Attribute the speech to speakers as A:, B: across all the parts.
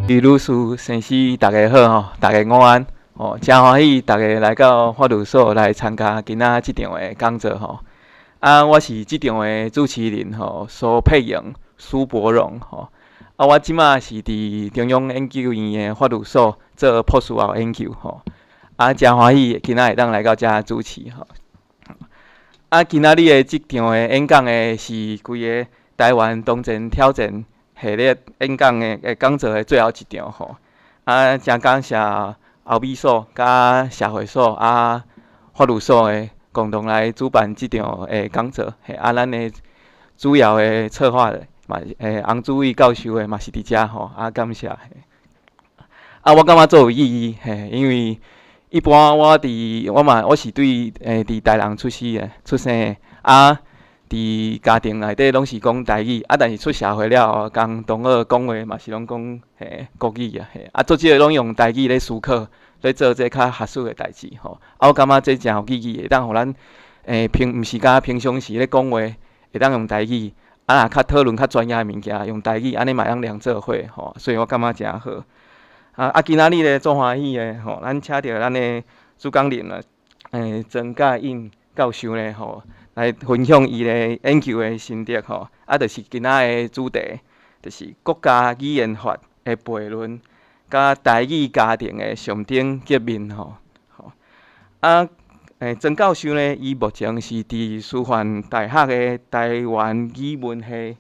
A: 女士、先生，大家好吼，大家午安吼，誠歡喜大家來到法律所來參加今仔這場的講座吼。啊，我是這場的主持人吼，蘇佩穎、蘇柏榮吼。啊，我這馬是佇中央研究院的法律所做博士後研究吼。啊，誠歡喜今仔會當來到遮主持吼。啊，今仔日的這場的演講的是規个台灣當前挑戰系列演講的講座的最後一場吼。啊，誠感謝歐美所、佮社會所啊法律所的共同來主辦這場的講座。嘿，啊，咱的主要的策劃的嘛是洪祖偉教授的嘛是佇遮吼，啊，感謝。啊，我感覺足有意義，嘿，因為一般我佇我嘛我是對佇台南出世的，出生的，啊，佇家庭內底攏是講台語，啊，但是出社會了後，仝同學講話嘛是攏講國語啊，嘿，啊，足少攏用台語咧思考，咧做這較學術的代誌吼。啊，我感覺這誠有意義，會當予咱平毋是敢平常時咧講話，會當用台語，啊，若較討論較專業的物件，用台語，按呢嘛會當連做伙吼，所以我感覺誠好。啊，今仔日咧足歡喜的吼，咱請著咱的主講人啊，曾嘉胤教授咧吼，來分享伊的研究的心得吼。啊，就是今仔的主題，就是國家語言法的悖論，佮台語家庭的象徵革命吼。吼，啊，曾教授呢，伊目前是佇師範大學的台灣語文系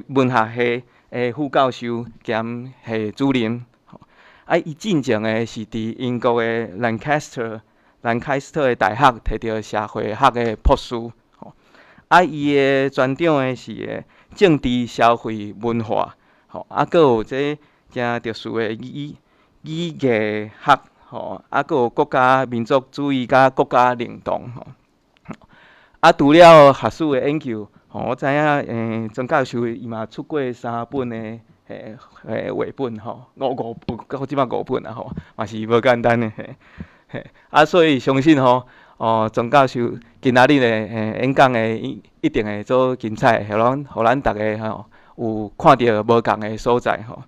A: 文學系的副教授兼系主任。啊，伊進前的是佇英國的蘭開斯特蘭開斯特的大學摕著社會學的博士。吼，啊，伊的專長的是政治消費文化，吼，啊，閣有這誠特殊的語藝學，吼，啊，閣有國家民族主義佮國家認同，吼。啊，除了學術的研究，吼，我知影，曾教授伊嘛出過三本的繪本吼，五本，到這馬五本啊吼，嘛是無簡單的嘿，嘿，啊，所以相信吼，哦，曾教授今仔日的演講的一定會足精彩，予咱逐家吼有看著無仝的所在吼。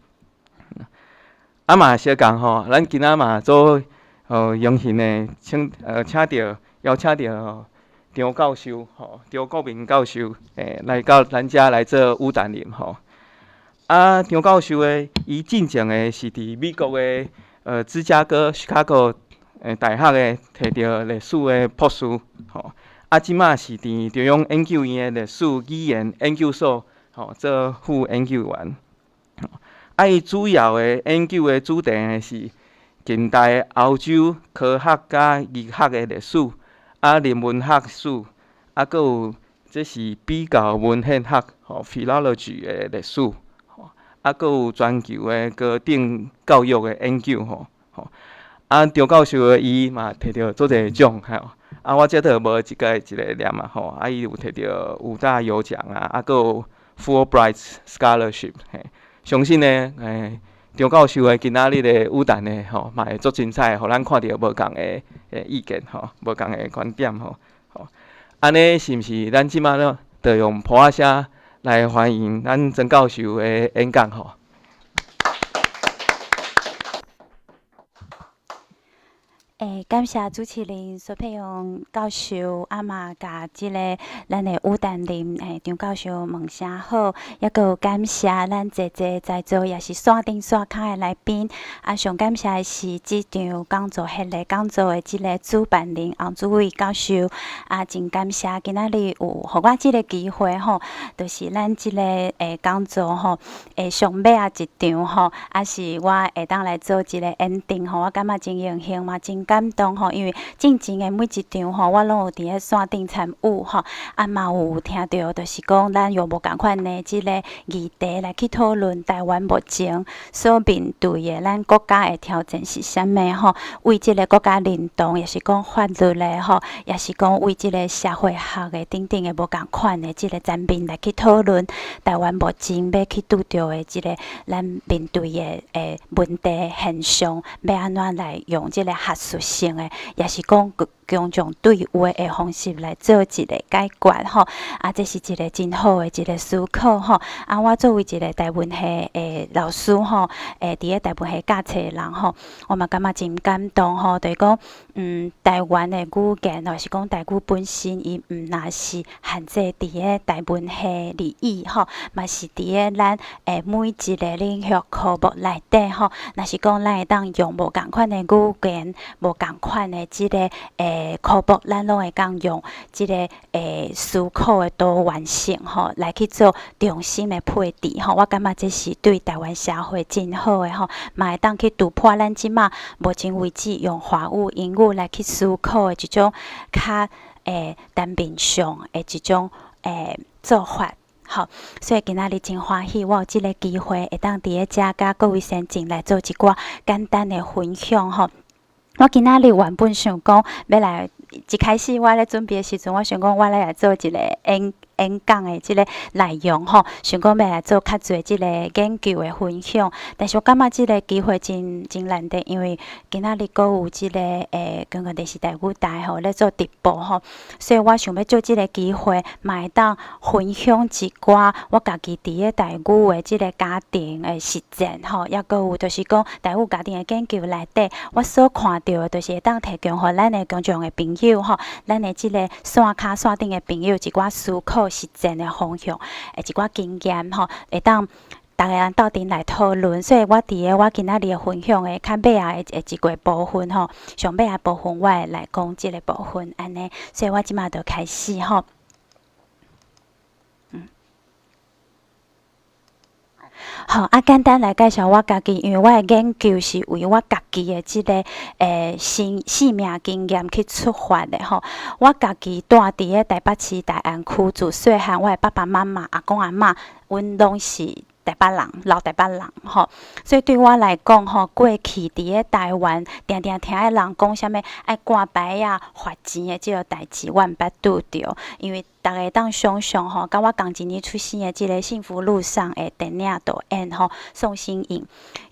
A: 啊嘛相仝吼，咱今仔嘛足榮幸的請著邀請著張教授吼，張國民教授來到咱遮來做與談人吼。啊，張教授的伊進前的是佇美國的芝加哥（Chicago）大學的摕著歷史的博士吼。啊，這馬是佇中央研究院的歷史語言研究所吼做副研究員。啊，伊主要的研究的主題呢是近代歐洲科學佮醫學的歷史，啊，人文學史，啊，閣有這是比較文獻學吼（philology）的歷史，吼，啊，閣有全球的高等教育的研究吼，吼。啊，張教授伊嘛摕著足濟獎吼，啊，我這都無一个一个念啊吼，啊，伊有摕著五大游獎啊，啊，閣有 Fulbright Scholarship 嘿，相信呢，張教授的今仔日的與談呢，吼，嘛會足精彩，予咱看著無仝的意見吼，無仝的觀點吼，吼，按呢是毋是咱這馬咯，就用噗仔聲來歡迎咱曾教授的演講吼？
B: 感謝主持人蘇佩榮教授，啊嘛共這个咱的與談人張教授問聲好，抑閣有感謝咱濟濟在座也是線頂線跤的來賓，啊上感謝的是這場講座系列講座的這个主辦人洪祖偉教授，啊真感謝今仔日有予我這个機會吼，就是咱這个講座吼，上尾仔一場吼，啊是我會當來做這个 ending 吼，我感覺真榮幸嘛，真感動吼，因為進前的每一場吼，我攏有佇咧線頂參與吼，啊嘛有聽著，就是講咱用無仝款的這个議題來去討論台灣目前所面對的咱國家的挑戰是啥物吼，為這个國家認同，也是講法律的吼，也是講為這个社會學的等等的無仝款的這个層面來去討論台灣目前欲去拄著的這个咱面對的問題現象，欲按怎來用這个學術性的，也是講公眾對話的方式來做一個解決吼。啊，這是一個真好的一個思考吼。啊，我作為一個台文系的老師吼，佇咧台文系教冊的人吼，我嘛感覺真感動吼。就是講，台灣的語言，或是講台語本身，伊毋若是限制佇咧台文系而已吼，嘛是佇咧咱每一個領域科目內底吼。若是講咱會當用無仝款的語言，無仝款的這个科目，咱攏會當用這个思考的多元性吼，來去做重新的配置吼。我感覺這是對台灣社會真好的吼，嘛會當去突破咱這馬目前為止用華語、英語來去思考的這種較單面向的這種做法。吼，所以今仔日真歡喜，我有這个機會會當佇咧遮佮各位先進來做一寡簡單的分享吼。我今仔日原本想講欲來，一開始我咧準備的時陣，我想講我來來做一個演講的這個內容吼，想講欲來做較濟這個研究的分享。但是我感覺這個機會真真難得，因為今仔日閣有這个公共電視台語台吼咧做直播吼，所以我想欲借這個機會，嘛會當分享一寡我家己佇咧台語的這個家庭的實踐吼，抑閣有就是講台語家庭的研究內底，我所看著的，就是會當提供予咱的公眾的朋友吼，咱的這個線跤線頂的朋友一寡思考實踐的方向，一寡經驗吼，會當逐个人鬥陣來討論。所以我佇咧我今仔日的分享的較尾仔的一個部分吼，上尾仔部分我會來講這个部分，按呢，所以我這馬就開始吼。好，啊，簡單來介紹我家己，因為我的研究是為我家己的這个生命經驗去出發的吼。我家己蹛佇咧台北市大安區，自細漢，我的爸爸媽媽、阿公阿嬤，阮攏是台北人，老台北人吼。所以對我來講吼，過去佇咧台灣，定定聽彼人講啥物愛掛牌仔、罰錢的這个代誌，我毋捌拄著，因為逐个會當想像吼，佮我仝一年出生的這个幸福路上的電影導演吼，宋新穎，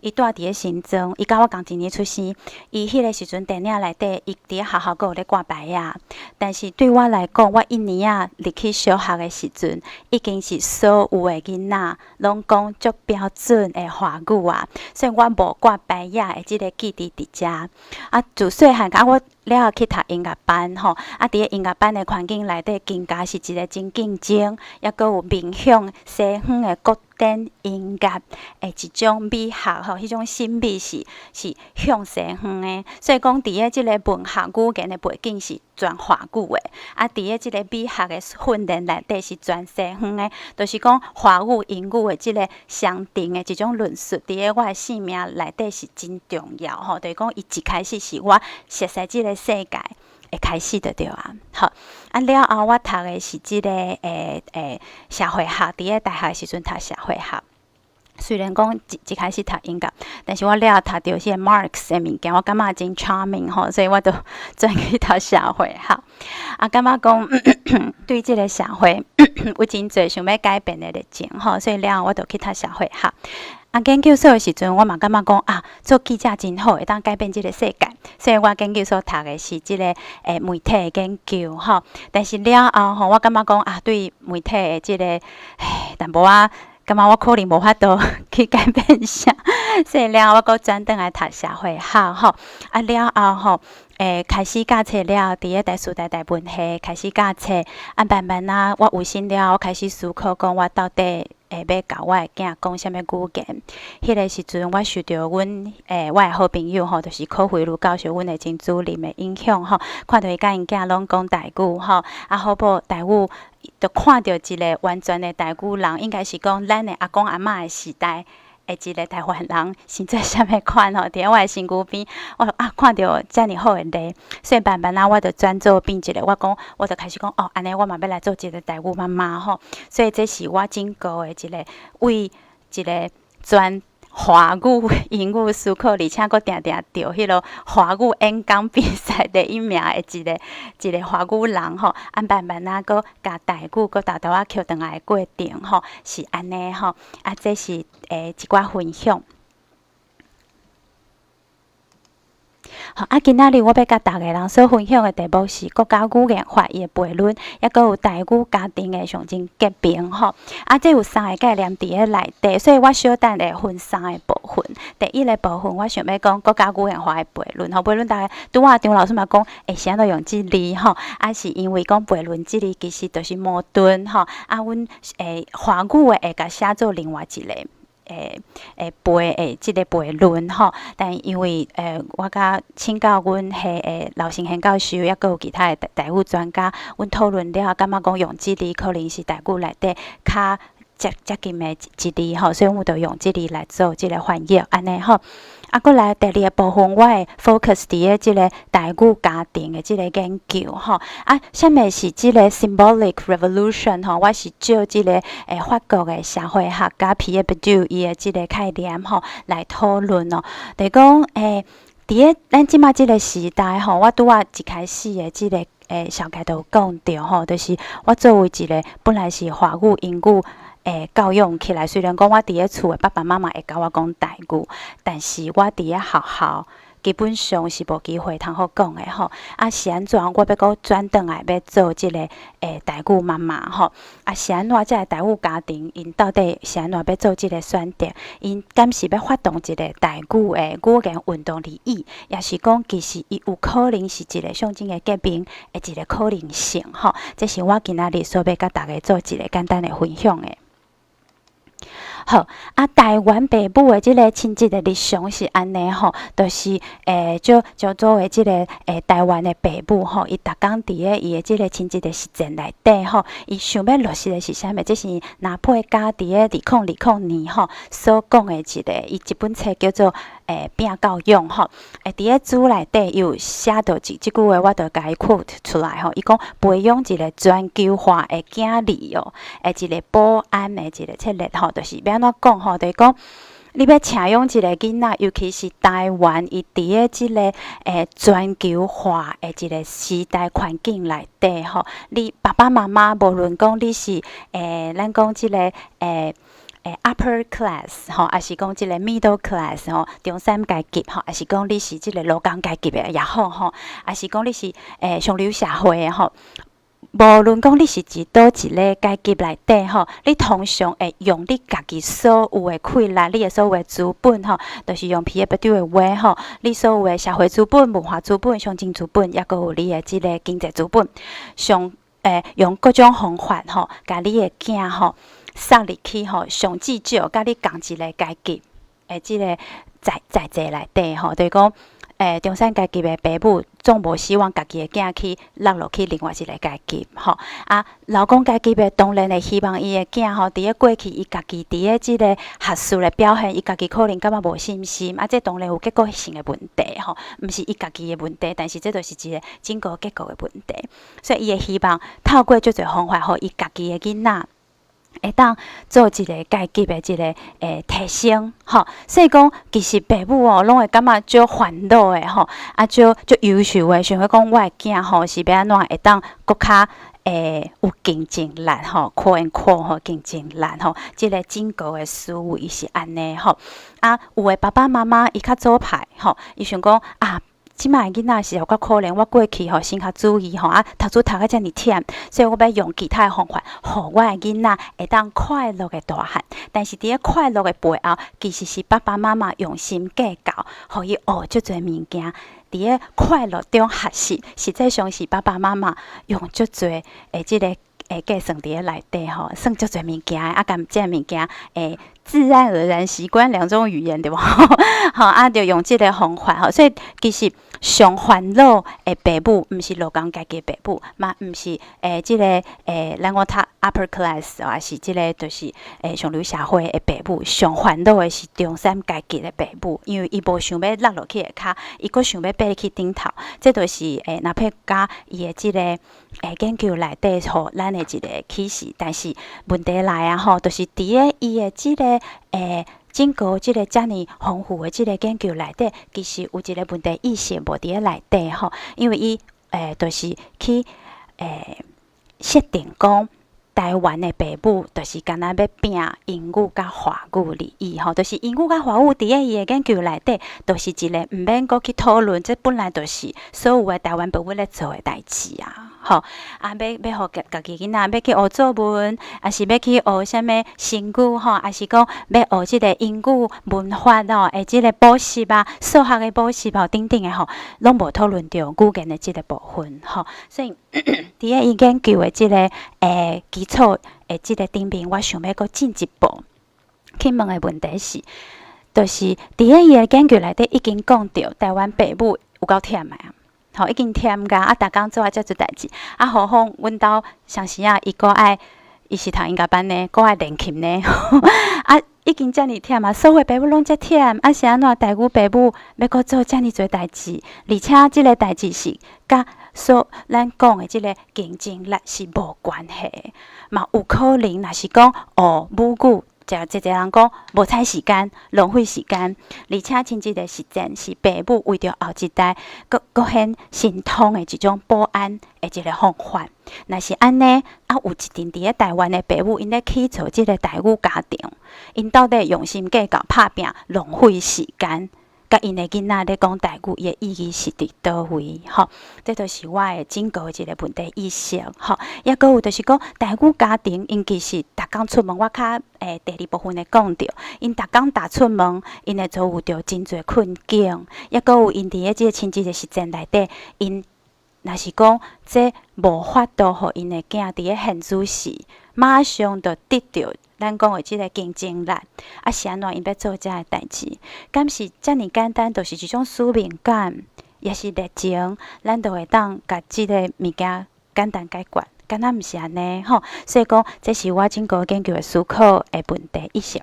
B: 伊蹛佇咧新莊，伊佮我仝一年出生，伊彼个時陣電影內底，伊佇咧學校閣有咧掛牌仔。但是對我來講，我一年仔入去小學的時陣，已經是所有的囡仔攏講足標準的華語啊，所以我無掛牌仔的這个記憶佇遮。啊，自細漢啊，我了後去讀音樂班吼，啊，佇咧音樂班的環境內底，更加是一個真競爭，抑閣有面向西方的古典音樂的一種美學吼，彼種審美是向西方的，所以講佇咧這个文學語言的背景是全華語的，啊，佇咧這個美學的訓練內底是全西方的，就是講華語、英語的這个相重的這種論述，佇咧我的生命內底是真重要吼，就是講伊一開始是我熟悉這个世界的開始就對啊。好，啊了後我讀的是這个社會學，佇咧大學的時陣讀社會學。雖然講一開始讀音樂，但是我了後讀著彼個 Marx 的物件，我感覺真 charming 吼，所以我就轉去讀社會學。啊，感覺講對這个社會有真濟想欲改變的熱情吼，所以了後我就去讀社會學。啊，研究所的時陣，我嘛感覺講啊，做記者真好，會當改變這个世界。所以我研究所讀的是這个媒體的研究吼。但是了後吼，我感覺講啊，對媒體的這个，唉，淡薄仔感覺我可能無法度去改變啥，所以了後我閣轉轉來讀社會學吼。啊了後吼，開始教冊了，佇咧台師大台文系開始教冊。啊，慢慢啊，我有心了後，我開始思考講，我到底會欲共我的囝講啥物語言。彼个時陣，我受著阮我的好朋友吼，就是柯惠如教授，阮的前主任的影響吼，看著伊佮𪜶囝攏講台語吼，啊好無台語，就看著一个完全的台語人，應該是講咱的阿公阿嬤的時代的一个台灣人是做啥物款吼？佇咧我的身軀邊，我就啊看著遮爾好的例，所以慢慢啊，我就轉做變一个，我講，我就開始講哦，按呢我嘛欲來做一个台語媽媽吼。所以這是我整個的一个為一個全華語、英語思考，而且閣定定著彼个華語演講比賽第一名的一個華語人吼。啊，慢慢啊，閣共台語閣沓沓仔抾轉來的過程吼，是按呢吼。啊，這是一寡分享。好，啊，今仔日我欲佮逐家人所分享的題目是國家語言法伊的悖論，抑閣有台語家庭的象徵革命吼。啊，這有三個概念佇咧內底，所以我小等會分三個部分。第一个部分，我想欲講國家語言法的悖論吼。悖論逐家拄仔張老師嘛講，會是按怎用這字吼？啊，是因為講悖論這字其實就是矛盾吼。啊，阮華語的會共寫做另外一個。會悖的這个悖論吼，但因為我佮請教阮系的劉成賢教授，抑閣有其他的台語專家，阮討論了，感覺講用這字可能是台語內底較接近的一字吼，所以阮就用這字來做這个翻譯，按呢吼。啊，閣來第二个部分，我會 focus 佇咧這个台語家庭的這个研究吼。啊，啥物是這个 symbolic revolution 吼？我是借這个法國的社會學家皮埃布丟伊的這个概念吼來討論哦。就是講佇咧咱這馬這个時代吼，我拄仔一開始的這个紹介就有講著吼，就是我作為一个本來是華語、英語教養起來，雖然講我佇咧厝的爸爸媽媽會共我講台語，但是我佇咧學校基本上是無機會通好講的吼。啊，是按怎我欲閣轉轉來欲做這个台語媽媽吼？啊，是按怎這个台語家庭𪜶到底是按怎欲做這个選擇？𪜶敢是欲發動一个台語的語言運動而已，抑是講其實伊有可能是一個象徵的革命的一個可能性吼？這是我今仔日所欲佮大家做一个簡單的分享的。好，啊，台灣爸母的這个親職的日常是按呢吼，就是就就作為這个台灣的爸母吼，伊逐工佇咧伊的這个親職的實踐內底吼，伊想欲落實的是啥物？這是拿破嘉佇咧2020年吼所講的一个，伊一本冊叫做《拚教養》吼。佇咧書內底伊有寫著一這句話，我就共伊 quote 出來吼。伊講培養一个全球化的囝兒哦，一个保安的一个策略吼，就是欲按怎講吼？就是講你欲請養一个囡仔，尤其是台灣，伊佇咧這个全球化的一个時代環境內底吼，你爸爸媽媽無論講你是咱講這个upper class 吼，抑是講這個 middle class 吼，中產階級吼，抑是講你是這個勞工階級的也好吼，抑是講你是上流社會的吼。無論講你是佇佗一个階級內底吼，你通常會用你家己所有的氣力，你的所有的資本吼，就是用皮埃布丟的話吼，你所有的社會資本、文化資本、象徵資本，抑閣有你的這个經濟資本，上用各種方法吼，共你的囝吼送入去吼，上至少佮你仝一个階級的這个在座內底吼，就是講中產階級的爸母總無希望家己的囝去落落去另外一个階級吼。啊，勞工階級的當然會希望伊的囝吼，佇咧過去伊家己佇咧這个學術的表現，伊家己可能感覺無信心，啊，這當然有結構性的問題吼，毋是伊家己的問題，但是這就是一個整個結構的問題。所以伊會希望透過足濟方法，予伊家己的囡仔會當做一个階級的這个提升吼。所以講，其實爸母哦，攏會感覺足煩惱的吼，啊，足足憂愁的，想欲講我的囝吼是欲按怎會當閣較有競爭力吼，quote unquote 吼競爭力吼，這个整個的思維是按呢吼。啊，有的爸爸媽媽伊較左派吼，伊想講啊，這擺的囡仔是有夠可憐，我過去吼先較注意吼，啊，讀書讀甲遮爾忝，所以我欲用其他的方法，予我的囡仔會當快樂的大漢。但是佇咧快樂的背後，其實是爸爸媽媽用心計較，予伊學足濟物件。佇咧快樂中學習，實際上是爸爸媽媽用足濟的這个計算佇咧內底吼，算足濟物件，啊，共這个物件會自然而然習慣兩種語言對無？吼，啊，就用這个方法吼，所以其實上煩惱的爸母，毋是勞工階級爸母，嘛毋是這个咱講讀 upper class，抑是這个就是上流社會的爸母，上煩惱的是中產階級的爸母，因為伊無想欲落落去下跤，伊閣想欲爬去頂頭，這就是納佩嘉伊的這个研究內底予咱的一個啟示。但是問題來啊吼，就是佇咧伊的這个整個這个遮爾豐富的這个研究內底，其實有一個問題意識無佇咧內底吼，因為伊就是去設定講。台灣的爸母就是敢若欲拚英語佮華語而已吼，就是英語佮華語佇咧伊的研究內底，就是一个毋免閣去討論，這本來就是所有的台灣爸母咧做的代誌啊。吼，啊，欲予家己囡仔欲去學作文，抑是欲去學啥物成語吼，抑是講欲學這个英語文法吼，的這个補習啊、數學的補習吼等等的吼，攏無討論著語言的這个部分吼。所以，佇咧伊研究的這个基礎的這个頂面，我想欲閣進一步去問的問題是，就是佇咧伊的研究內底已經講著台灣爸母有夠忝的啊。吼，已經忝甲啊，逐工做啊遮濟代誌，啊，何況阮兜雙時仔伊閣愛，伊是讀音樂班呢，閣愛練琴呢，啊，已經遮爾忝啊，所有爸母攏遮忝，啊是按怎台語爸母欲閣做遮爾濟代誌，而且這个代誌是佮所咱講的這个競爭力是無關係，嘛有可能若是講學母語。誠濟人講無彩時間，浪費時間，而且親子的實踐是爸母為著後一代閣閣顯神通的一種保安的一个方法。若是按呢，啊有一陣佇咧台灣的爸母，𪜶咧起造這个台語家長，𪜶到底用心計較拍拚浪費時間，佮𪜶的囡仔咧講台語，伊的意義是佇佗位？吼，這就是我的整個一个問題意識，吼。抑閣有就是講台語家庭，𪜶其實逐工出門，我較第二部分會講著，𪜶逐工踏出門，𪜶會遭遇著真濟困境，抑閣有𪜶佇咧這个親子的實踐內底，𪜶若是講這無法度予𪜶的囝佇咧現主時，馬上就得著咱講的這个競爭力，啊是按怎𪜶欲做這个代誌？敢是遮爾簡單，就是一種使命感，抑是熱情，咱就會當共這个物件簡單解決？敢若毋是按呢吼？所以講，這是我整個研究的思考的問題意識。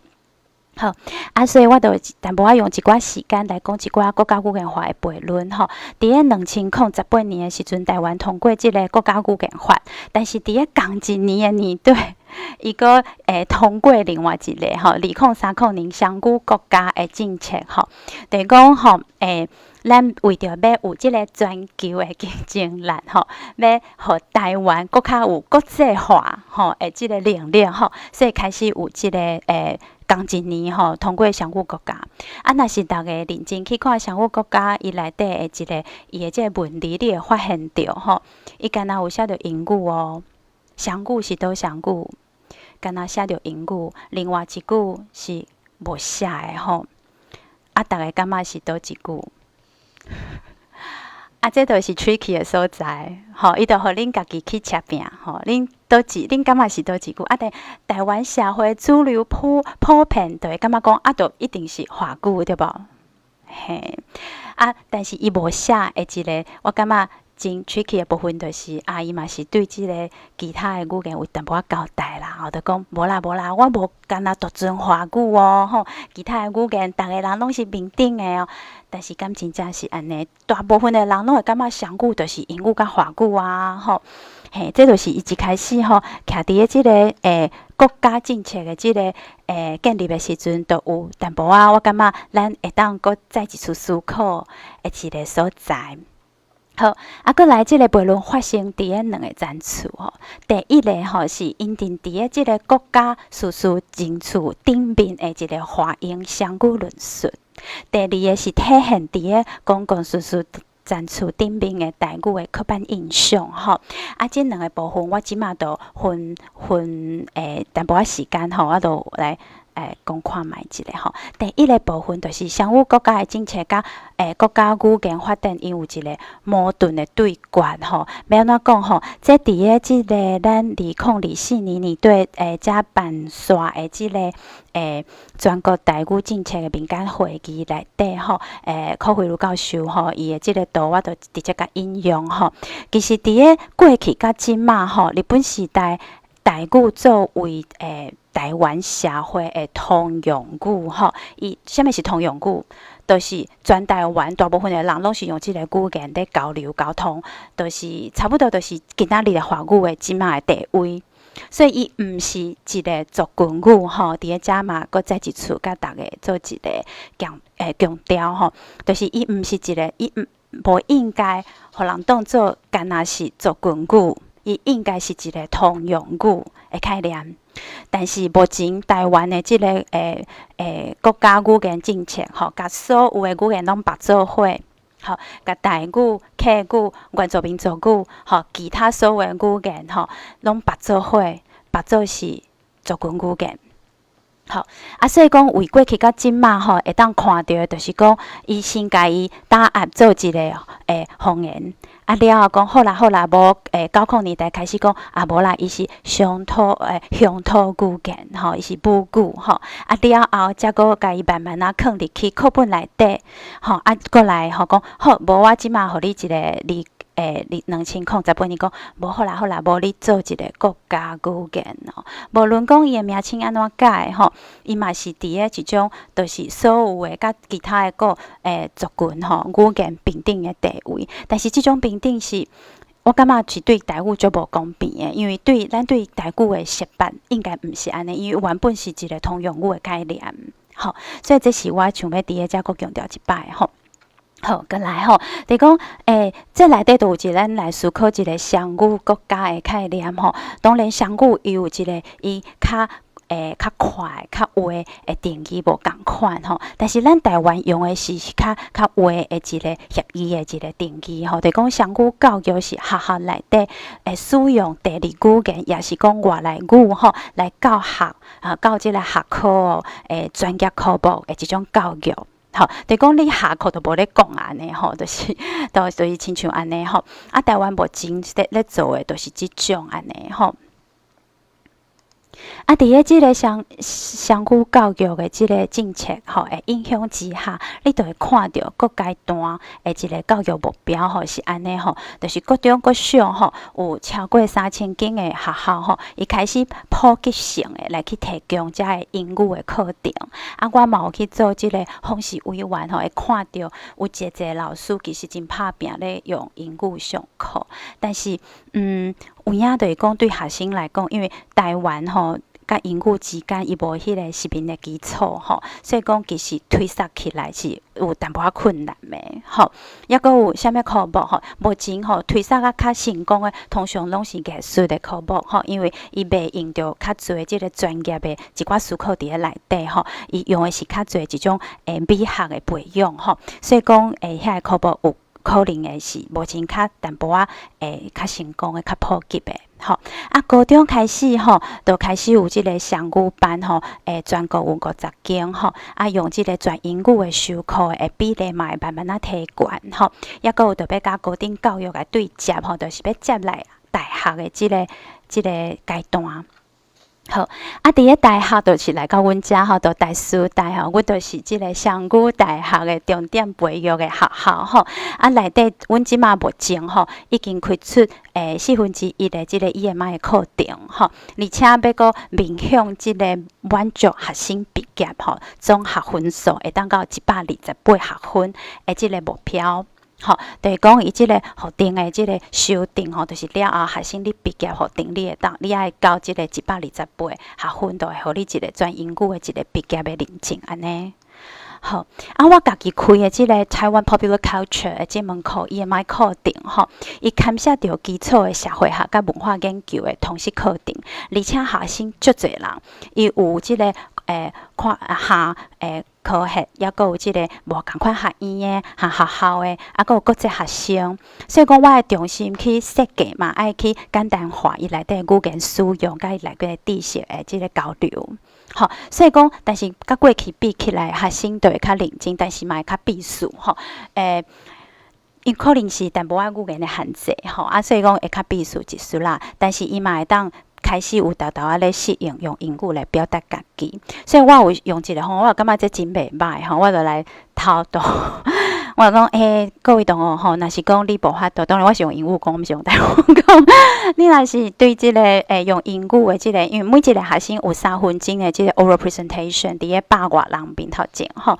B: 好，啊，所以我就淡薄仔用一寡時間來講一寡國家語言法的悖論吼。佇咧2018年的時陣，台灣通過這个國家語言法，但是佇咧仝一年的年底，伊閣通過另外一个吼，2030年雙語國家的政策吼，就是講吼咱為著欲有這个全球的競爭力吼，欲予台灣閣較有國際化吼的這个能力吼，所以開始有這个仝一年吼通過雙語國家。啊，若是逐家認真去看雙語國家，伊內底的一个伊的這个文字，你會發現著吼，伊敢若有寫著英語哦，雙語是佗雙語？敢若寫著英語，另外一句是無寫的吼。啊，逐家感覺是佗一句？啊，這就是 tricky 的所在，吼，伊就予恁家己去車拼，吼，恁佗一，恁感覺是佗一句？啊，但台灣社會主流普遍就會感覺講，啊，就一定是華語對無？嘿，啊，但是伊無寫的一个，我感覺真 tricky 的部分就是，啊，伊嘛是對這个其他的語言有淡薄仔交代啦，吼，就講無啦無啦，我無干焦獨尊華語哦，吼，其他的語言逐个人攏是平等的哦。但是敢真正是按呢？大部分的人攏會感覺雙語就是英語佮華語啊，吼，嘿，這就是伊一開始吼，徛佇咧這个國家政策的這个建立的時陣，就有淡薄仔，我感覺咱會當閣再一次思考的一个所在。好，啊，閣來這个悖論發生佇咧兩个層次吼。第一个吼是𪜶佇咧這个國家事實認處頂面的一个華英雙語論述。第二个是體現佇咧公共事實層次頂面的台語的刻板印象吼。啊，這兩个部分我這馬就分淡薄仔時間吼，我就來講看覓一下吼。第一个部分就是雙語國家的政策佮國家語言發展，𪜶有一个矛盾的對決吼。欲按怎講吼？這佇咧這个咱2024年年底才辦煞的這个全國台語政策的民間會議內底吼，柯惠如教授吼，伊的這个圖我就直接共引用吼。其實佇咧過去佮這馬吼，日本時代台語作為台灣社會的通用語吼，伊啥物是通用語？就是全台灣大部分的人攏是用這个語言咧交流溝通，就是差不多就是今仔日的華語的這馬的地位。所以伊毋是一个族群語吼，佇咧遮嘛，閣再一次共逐家做一个強調吼，就是伊毋是一个，伊毋無應該予人當做干焦是族群語，伊應該是一个通用語的概念。但是目前台灣的這个國家語言政策吼，共所有的語言攏綁做伙，吼，共台語、客語、原住民族語，吼，其他所有的語言吼，攏綁做伙，綁做是族群語言。吼，啊，所以講為過去到這馬吼，會當看著的，就是講伊先共伊打壓做一个方言，啊了後講好啦好啦，無90年代開始講啊無啦，伊是鄉土語言吼，伊是母語吼，啊了後才閣共伊慢慢仔囥入去課本內底，吼，啊閣來吼講好，無我這馬予你一个2018年講，無好啦好啦，無你做一个國家語言哦。無論講伊的名稱按怎改吼，伊嘛是佇咧一種，就是所有的佮其他的各族群吼語言平等的地位。但是這種平等是，我感覺是對台語足無公平的，因為對咱對台語的習慣應該毋是按呢，因為原本是一个通用語的概念，吼，所以這是我想欲佇咧遮閣強調一擺吼。好，閣來吼，就是講，這內底就有一個咱來思考一个雙語國家的概念吼。當然，雙語伊有一个伊較快、較活的定義無仝款吼。但是咱台灣用的是較活的一个協議的一个定義吼。就是講雙語教育是學校內底會使用第二語言，抑是講外來語吼來教學啊，教這个學科哦，專業科目的這種教育。吼，就是講你下課都無咧講按呢吼，就是親像按呢吼。啊，台灣目前咧做的，就是這種按呢吼。啊，佇咧這个雙語教育的這个政策吼的影響之下，你就會看著各階段的一个教育目標吼是按呢吼，就是國中、國小吼有超過3000間的學校吼，伊開始普及性的來去提供遮个英語的課程。啊，我嘛有去做這个訪視委員吼，會看著有濟濟老師其實真拍拚咧用英語上課，但是有影就是講對學生來講，因為台灣吼佮英語之間伊無彼个實面的基礎吼，所以講其實推捒起來是有淡薄仔困難的吼。抑閣有啥物科目吼？目前吼推捒甲較成功的，通常攏是藝術的科目吼，因為伊袂用著較濟這个專業的一寡思考佇咧內底吼，伊用的是較濟一種美學的培養吼，所以講遐个科目有可能會是目前較淡薄仔較成功的、較普及的吼。啊，高中開始吼，就開始有這个雙語班吼，全國有50間吼，啊，用這个全英語的授課的比例嘛會慢慢仔提懸吼，抑閣有著欲佮高等教育來對接吼，就是欲接來大學的這个階段。好，啊，佇咧大學就是來到阮遮吼，就台師大吼，阮就是這个雙語大學的重點培育的學校吼。啊，內底阮這馬目前吼已經開出1/4的這个 EMI 的課程吼，而且欲閣面向這个滿足學生畢業吼，總學分數會當到128學分的這个目標。吼，就是講伊這个予定的這个修訂吼，就是了後學生你畢業予定你會當，你愛到這个128學分，就會予你一个全英語的一个畢業的認證按呢。好，啊，我家己開的這个台灣 Popular Culture 的這門課，EMI 課程吼，伊牽涉著基礎的社會學佮文化研究的通識課程，而且學生足濟人，伊有這个跨校科系，抑閣有這个無仝款學院的、和學校的，啊，閣有國際學生，所以講我的重心去設計嘛，愛去簡單化伊內底語言使用，佮伊內底知識的這个交流。吼，所以講，但是佮過去比起來，學生就會較認真，但是嘛會較避暑吼。伊可能是淡薄仔語言的限制吼，啊，所以講會較避暑一絲啦。但是伊嘛會當開始有沓沓仔咧適應用英語來表達家己。所以我有用一个方法，我感覺這真袂䆀吼，我就來偷渡。我就講，各位同學吼，若是講你無法度，當然我是用英語講，毋是用台語講。你若是對這个用英語的這个，因為每一个學生有3分鐘的這个 oral presentation，佇咧百外人面頭前吼。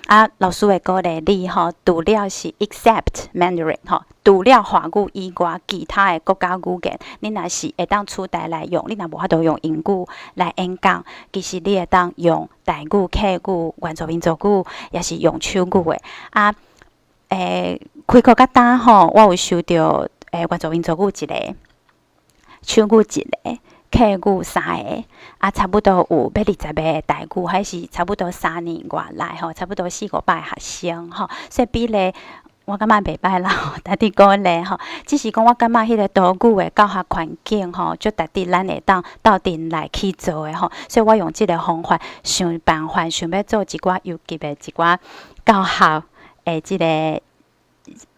B: 啊，老師會鼓勵你吼，除了是 except Mandarin 吼，除了華語以外，其他的國家語言，你若是會當取代來用，你若無法度用英語來演講，其實你會當用台語、客語、原住民族語，抑是用手語的。啊，開課到今吼，我有收著原住民族語一个。手語一个，客語三个，啊，差不多有欲20個台語，還是差不多3年外來吼，差不多四五百個學生吼，所以比例我感覺袂䆀啦，值得鼓勵吼。只是講我感覺彼個多語的教學環境吼，足值得咱會當鬥陣來去做的吼。所以我用這個方法，想辦法想欲做一寡優級的一寡教學的這個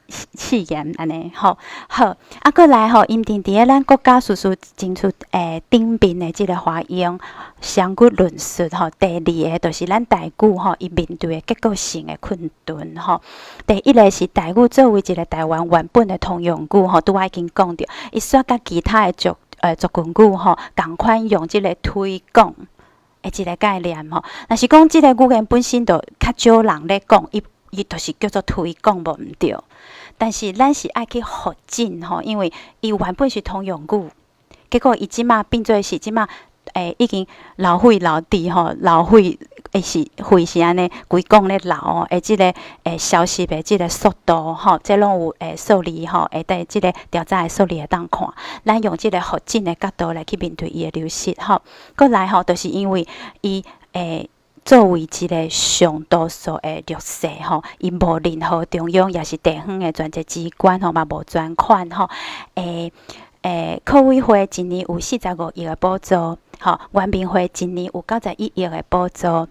B: 試驗按呢吼。好，啊，閣來吼，𪜶佇咧咱國家事事爭取頂面的這個華英雙語論述吼。第二个就是咱台語吼，伊面對的結構性的困頓吼。第一个是台語作為一個台灣原本的通用語吼，拄仔已經講著，伊煞佮其他的族群語吼仝款用這個推廣的一個概念吼。若是講這個語言本身就較少人咧講，伊就是叫做推廣無毋對。但是咱是愛去復振吼，因為伊原本是通用語，結果伊這馬變做是這馬已經老廢老豬吼，老廢是廢是按呢規講咧老哦，的這個消失的這個速度吼，這攏有數字吼，會佇這個調查的數字會當看。咱用這個復振的角度來去面對伊的流失吼。閣來吼，就是因為伊作為一個上多數的弱勢吼，伊無任何中央抑是地方的專責機關吼，嘛無專款吼。客委會一年有45億的補助，吼，原民會一年有91億的補助，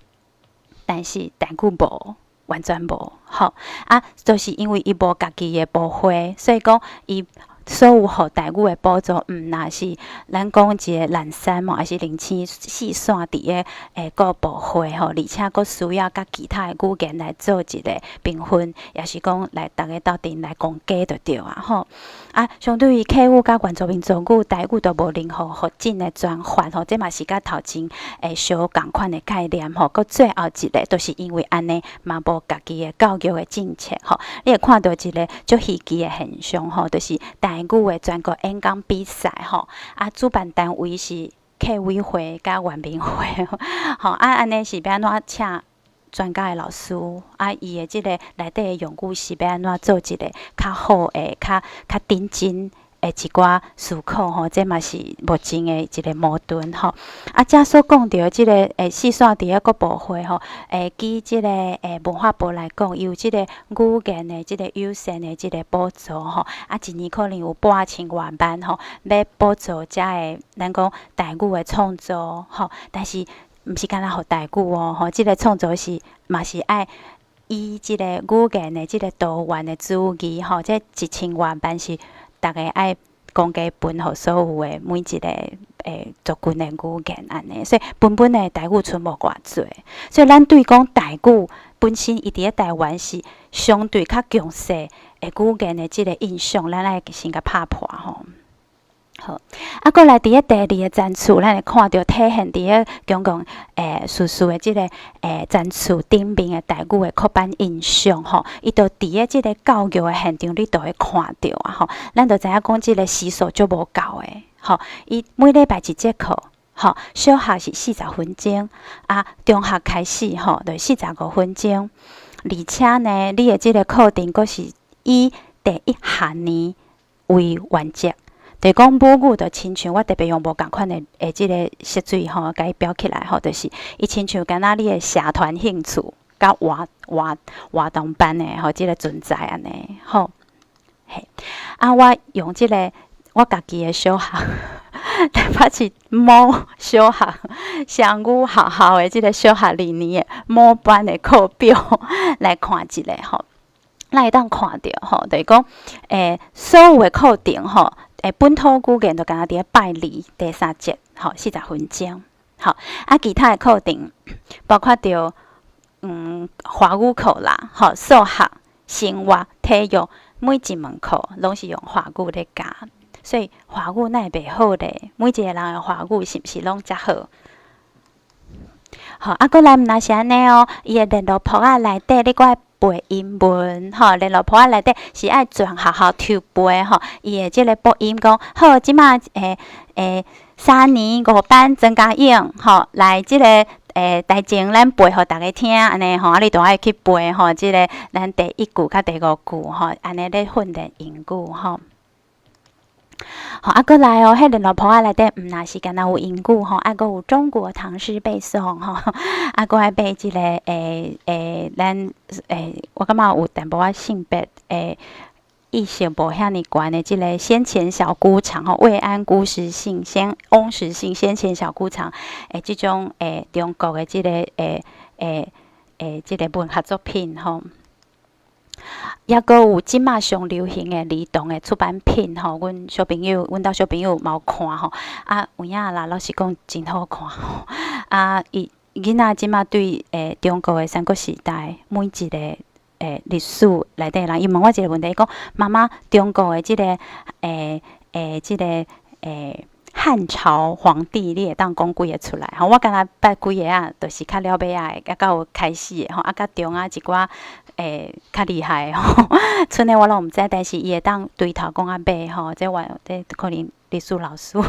B: 但是台語無，完全無，吼。啊，就是因為伊無家己的部會，所以講伊所有予台語的補助，毋若是咱講一个南山嘛，抑是零星四散佇个各部會吼，而且閣需要佮其他的語言來做一個平分，抑是講來逐家鬥陣來公家就對啊吼。啊，相對於客語佮原住民族語，台語都無任何發展的專法吼，這嘛是佮頭前相仝款的概念吼。閣最後一個，就是因為按呢嘛無家己的教育的政策吼。你會看著一個足稀奇的現象吼，就是台語的全國演講比賽吼，啊，主辦單位是客委會佮原民會吼，啊，按呢是欲按怎請專家的老師？啊，伊的這個內底的用語是欲按怎做一個較好的、較認真的一寡思考吼，這嘛是目前的一個矛盾吼。啊，遮所講著的這個四散佇咧各部會吼，以這個文化部來講，伊有這個語言的這個優先的這個補助吼，啊，一年可能有八千外萬吼，欲補助遮个咱講台語的創作吼，但是毋是干焦予台語哦，吼，這個創作是嘛是愛以這個語言的這個多元的主義吼，這一千外萬是逐家愛公家分予所有的每一個族群的語言按呢，所以本本的台語賰無偌濟，所以咱對講台語本身伊佇咧台灣是相對較強勢的語言的這個印象，咱愛先共拍破吼。好，啊，閣來佇咧第二个層次，咱會看著體現佇咧公共事事的這個層次頂面的台語的刻板印象吼，伊就佇咧這個教育的現場，你就會看著啊吼。咱就知影講這個時數足無夠的吼，伊每禮拜一節課，吼，小學是40分鐘，啊，中學開始吼，就45分鐘，而且呢，你的這個課程閣是以第一學年為原則。就是講母語就親像我特別用無仝款的這個色水吼，共伊標起來吼，就是伊親像敢若你的社團興趣佮活動班的吼，這個存在按呢吼。嘿，啊，我用這個我家己的小學，台北市某小學雙語學校的這個小學二年的某班的課表來看一下吼，咱會當看著吼，就是講所有的課程吼。本土語言就敢若佇咧拜二第三節，吼，40分鐘，吼，啊，其他的課程包括著華語課啦，吼，數學、生活、體育，每一門課攏是用華語咧教，所以華語哪會袂好咧？每一個人的華語是毋是攏遮好？吼，啊，閣來毋若是按呢哦，伊的聯絡簿仔內底，你閣愛背英文，吼，聯絡簿仔內底是愛全學校抽背吼，伊的這個播音講好，這馬3年5班曾嘉穎吼，來這個台前咱背予逐家聽，按呢吼，啊你著愛去背吼，這個咱第一句佮第五句吼，按呢咧訓練英語吼。吼，啊，閣來哦，彼聯絡簿仔內底毋若是干焦有英語吼，啊，閣有中國唐詩背誦吼，啊，閣愛背這個欸欸，咱欸，我感覺有淡薄仔性別欸意識無遐爾懸的這個先遣小姑腸吼，魏安姑食性，先翁食性先遣小姑腸的這種欸中國的這個欸欸欸這個文學作品吼。抑閣有這馬上流行的兒童的出版品吼，阮小朋友，阮兜小朋友嘛有看吼，啊有影啦，老實講真好看吼，啊伊囡仔這馬對欸中國的三國時代每一個欸歷史內底人，伊問我一個問題，伊講媽媽，中國的這個欸欸這個欸漢朝皇帝，你會當講幾个出來？吼，我敢若捌幾个啊，就是較了尾仔的，抑閣有開始的吼，啊，較中仔一寡欸較厲害的吼，賰的我攏毋知，但是伊會當對頭講到尾吼，這我這可能歷史老師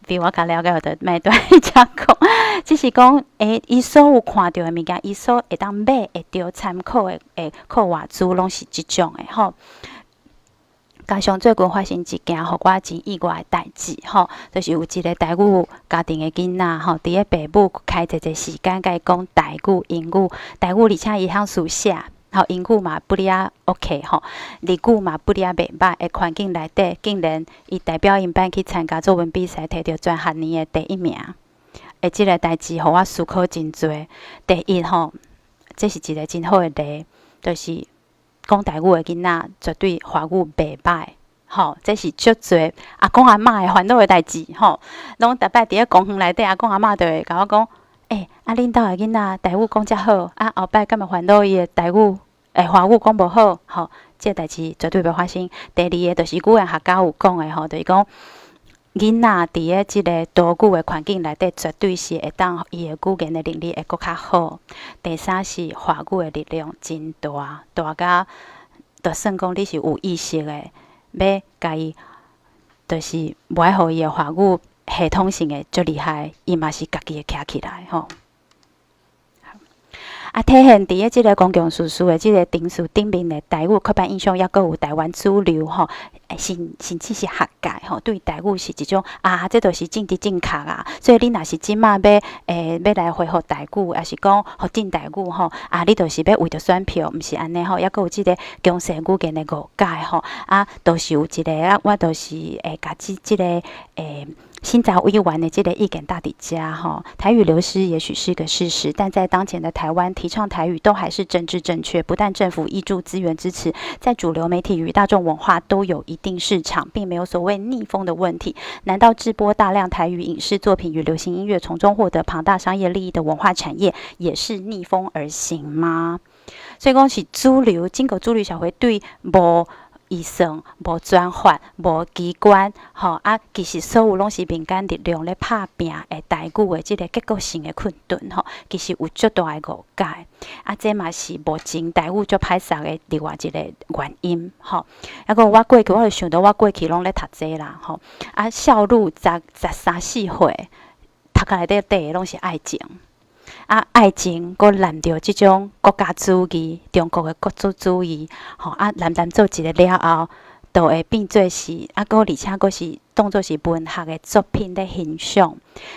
B: 比我較了解，就莫對伊遮講。只是講，欸，伊所有看著的物件，伊所會當買會著參考的欸課外書，攏是這種的吼。加上最近發生一件予我真意外的代誌吼，就是有一個台語家庭的囡仔吼，佇咧爸母開濟濟時間共伊講台語、英語，台語而且伊曉書寫，吼英語嘛不哩 OK 吼，日語嘛不哩袂䆀的環境內底，竟然伊代表𪜶班去參加作文比賽，摕著全學年的第一名。欸，這個代誌予我思考真濟。第一吼，這是一個真好的例，就是講台語的囡仔絕對華語袂䆀，吼，這是足濟阿公阿嬤會煩惱的代誌，吼。攏逐擺佇咧公園內底，阿公阿嬤就會共我講：欸，啊，恁兜的囡仔台語講遮好，啊，後擺敢會煩惱伊的台語，欸，華語講無好，吼，這個代誌絕對袂發生。第二个就是語言學家有講的吼，就是講囡仔佇咧這个多語的環境內底，絕對是會當伊的語言的能力會閣較好。第三是華語的力量真大，大甲就算講你是有意識的，欲共伊，就是無愛予伊的華語系統性的足厲害，伊嘛是家己會徛起來吼。啊，體現佇咧這个公共敘事的這个陳述頂面的台語刻板印象，抑閣有台灣主流吼，甚至是學界吼，對台語是一種啊，這就是政治正確啊。所以你若是這馬欲欸欲來恢復台語，抑是講復振台語吼，啊，你就是欲為著選票，毋是按呢吼，抑閣有這个強勢語言的誤解吼，啊，都是有一個啊，我就是會共這這个欸審查委員的這个意見搭佇遮吼，台語流失也許是個事實，但在當前的台灣，提倡台語都還是政治正確。不但政府挹注資源支持，在主流媒體與大眾文化都有一定市場，並沒有所謂逆風的問題。難道製播大量台語影視作品與流行音樂，從中獲得龐大商業利益的文化產業，也是逆風而行嗎？所以講是主流，整個主流社會對無預算、無專法、無機關，吼啊，其實所有攏是民間力量咧拍拚的台語的這个結構性的困頓，吼，其實有足大的誤解。啊，這嘛是目前台語足歹勢的另外一個原因，吼。啊，閣我過去，我就想到我過去攏咧讀這啦，吼。啊，少女十十三四歲，讀冊內底底攏是愛情。啊，愛情閣濫著這種國家主義，中國的國族主義，吼啊，濫濫做一个了後，就會變做是啊，閣而且閣是當做是文學的作品咧欣賞。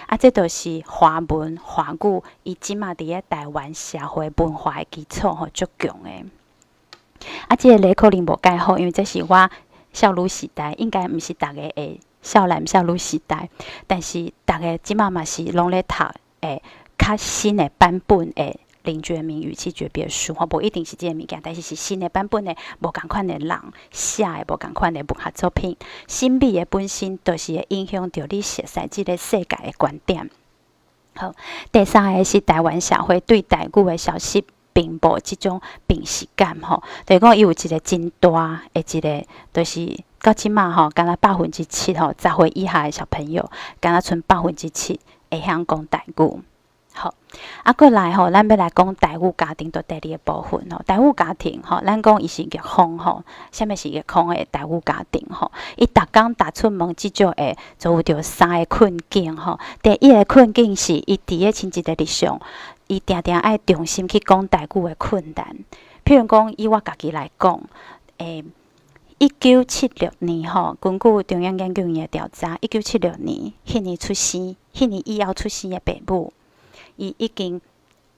B: 啊，這就是華文華語伊這馬佇咧台灣社會文化的基礎吼，足強的。啊，這個例可能無蓋好，因為這是我少女時代，應該毋是逐个的少男少女時代，但是逐个這馬嘛是攏咧讀欸較新的版本的林覺民與妻訣別書，吼，無一定是這个物件，但是是新的版本的無仝款的人寫的無仝款的文學作品，審美的本身就是會影響著你熟悉這个世界的觀點。好，第三个是台灣社會對台語的消失，並無這種病恥感，吼，就是講伊有一个真大的一个，就是到這馬吼，敢若7%吼，10歲以下的小朋友，敢若賰7%會曉講台語。好，啊，過來吼，咱欲來講台語家庭，就第二个部分吼。台語家庭吼，咱講伊是逆風吼，啥物是逆風的台語家庭吼？伊逐工踏出門，至少會遭遇著三个困境吼。第一个困境是，伊佇咧親一个日常，伊定定愛重新去講台語的困難。譬如講，以我家己來講，欸， 1976年吼，根據中央研究院的調查，一九七六年彼年出生，彼年以後出生的爸母，伊已經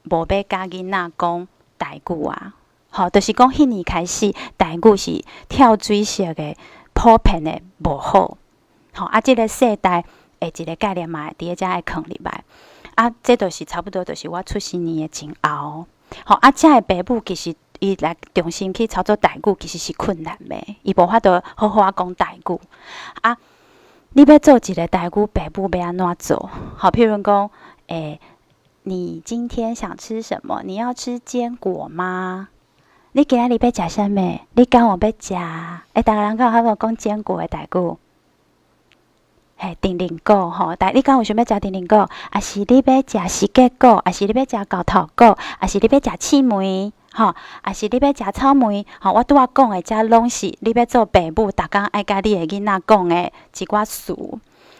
B: 無欲共囡仔講台語啊。吼，就是講彼年開始，台語是跳水式的普遍的無好。吼，啊，這個世代的一個概念嘛，佇咧遮愛囥入來。啊，這就是差不多，就是我出生年的前後。吼，啊，遮的爸母其實伊來重新去操作台語，其實是困難的，伊無法度好好仔講台語。啊，你欲做一個台語爸母，欲按怎做？好，譬如講，你今天想吃什麼？你要吃堅果嗎？你今仔日欲食啥物？你敢有欲食？欸，台灣人敢有法度講堅果的台語？嘿，叮鈴果吼，但你敢有想欲食叮鈴果？抑是你欲食釋迦果？抑是你欲食猴頭果？抑是你欲食刺梅？吼，抑是你欲食草莓？吼，我拄仔講的遮攏是你欲做爸母，逐工愛共你的囡仔講的一寡詞。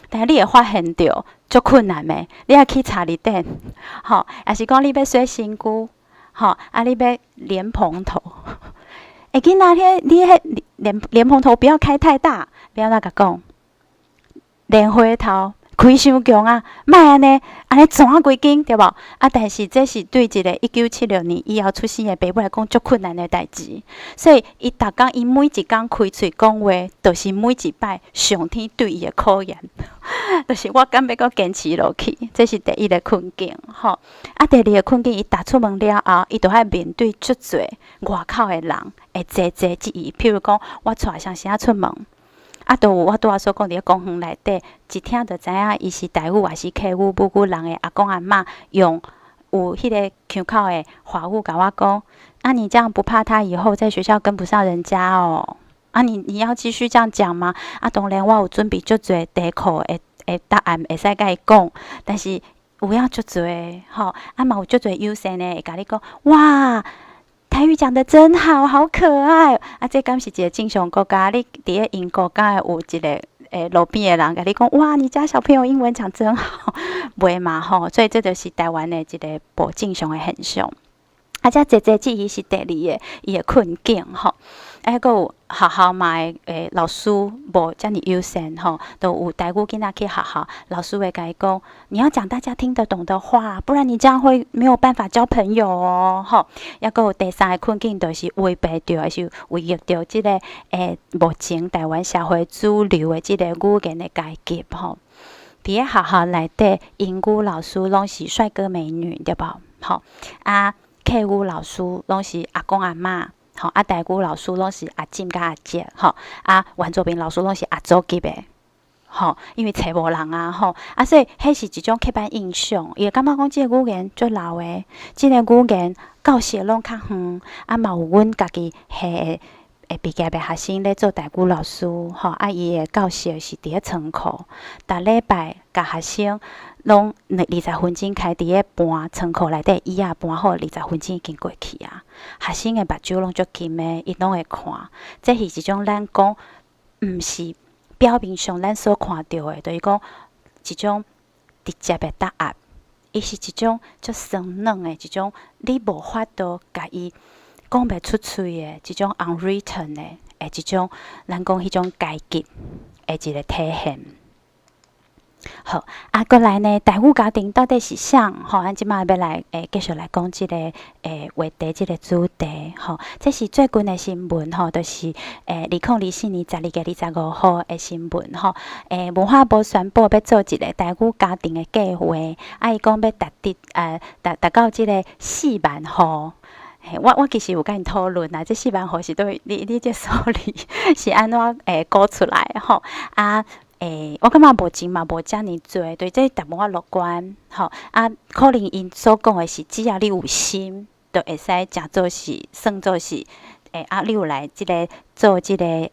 B: 但是你會發現著足困難的，你愛去查字典，吼，抑是講你欲洗身軀，吼，啊，你欲蓮蓬頭。欸，囡仔，彼你彼蓮蓬頭不要開太大，欲按怎共講？蓮花頭開傷強啊，莫按呢，按呢旋規間對無？啊，但是這是對一個1976年以後出生的爸母來講足困難的代誌，所以伊逐工伊每一工開喙講話，就是每一擺上天對伊的考驗，就是我敢欲閣堅持落去，這是第一个困境，吼。啊，第二个困境，伊踏出門了後，伊就愛面對足濟外口的人會濟濟質疑，譬如講，我帶雙生仔出門。啊，都有我拄仔所講佇咧公園內底，一聽就知影伊是台語抑是客語母語人的阿公阿嬤，用有彼个腔口的華語共我講：啊，你這樣不怕他以後在學校跟不上人家哦？啊，你要繼續這樣講嗎？啊，當然我有準備足濟題庫的答案會使共伊講，但是有影足濟吼，啊嘛有足濟友善的會共你講：哇！台語講得真好，好可愛！啊，這敢是一個正常國家？你佇咧英國敢會有一個路邊的人共你講：哇，你家小朋友英文講真好，袂嘛吼？所以這就是台灣的一個無正常的現象。啊，這濟濟質疑是第二个伊的困境吼。啊，閣有學校嘛會老師無遮爾友善吼，都有台語囡仔去學校，老師會共伊講：你要講大家聽得懂的話，不然你這樣會沒有辦法交朋友哦，吼。抑閣有第三个困境，就是違背著，抑是違逆著這个目前台灣社會主流的這个語言的階級吼。佇咧學校內底，英語老師攏是帥哥美女，對無？吼啊，客語老師攏是阿公阿嬤。吼啊，台語老師攏是阿婶佮阿叔，吼啊，原住民老師攏是阿祖級的，吼，因為揣無人啊，吼啊，所以彼是一種刻板印象，伊會感覺講這个語言足老的，這个語言教學攏較遠，啊嘛有阮家己系的畢業的學生咧做台語老師，吼啊，伊的教學是佇咧倉庫，逐禮拜共學生攏20分鐘徛佇咧搬倉庫內底椅仔搬好，二十分鐘已經過去啊。學生的目睭攏足金的，伊攏會看。這是一種咱講，毋是表面上咱所看著的，就是講一種直接的答案。伊是一種足酸軟的一種，你無法度共伊講袂出喙的一種 unwritten 的一種，咱講彼種階級的一個體現。好，啊，閣來呢，台語家庭到底是啥？吼，咱這擺欲來繼續來講這個話題，這個主題吼。這是最近的新聞吼，就是2024年12月25號的新聞吼。文化部宣布欲做一個台語家庭的計劃，啊，伊講欲達得達達到這个4萬戶。嘿，我其實有共𪜶討論啊，這四萬戶是佗位？你這數字是按怎估出來的吼？啊，我感覺目前嘛無遮爾濟，對這淡薄仔樂觀吼。啊，可能𪜶所講的是，只要你有心，就會使誠做是算做是啊，你有來這个做這个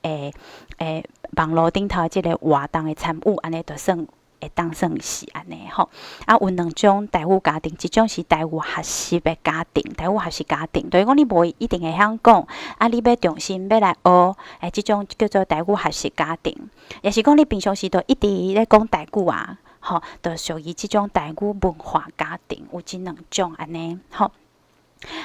B: 網路頂頭這个活動的參與，按呢就算會當算是按呢吼。啊，有兩種台語家庭，一種是台語學習的家庭，台語學習家庭，就是講你無一定會曉講，啊，你欲重新欲來學，這種叫做台語學習家庭。抑是講你平常時都一直咧講台語啊，吼，就屬於這種台語文化家庭，有這兩種按呢，吼。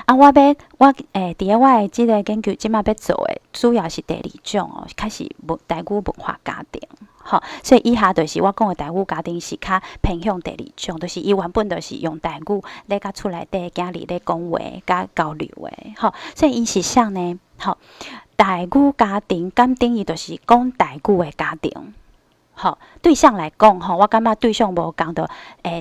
B: 啊，我欲我佇咧我的這个研究這馬欲做的，主要是第二種哦，較是文台語文化家庭，吼，所以以下就是我講的台語家庭是較偏向第二種，就是伊原本就是用台語咧佮厝內底囝兒咧講話佮交流的，吼，所以𪜶是啥呢？吼，台語家庭敢等於就是講台語的家庭，吼，對象來講吼，我感覺對象無仝著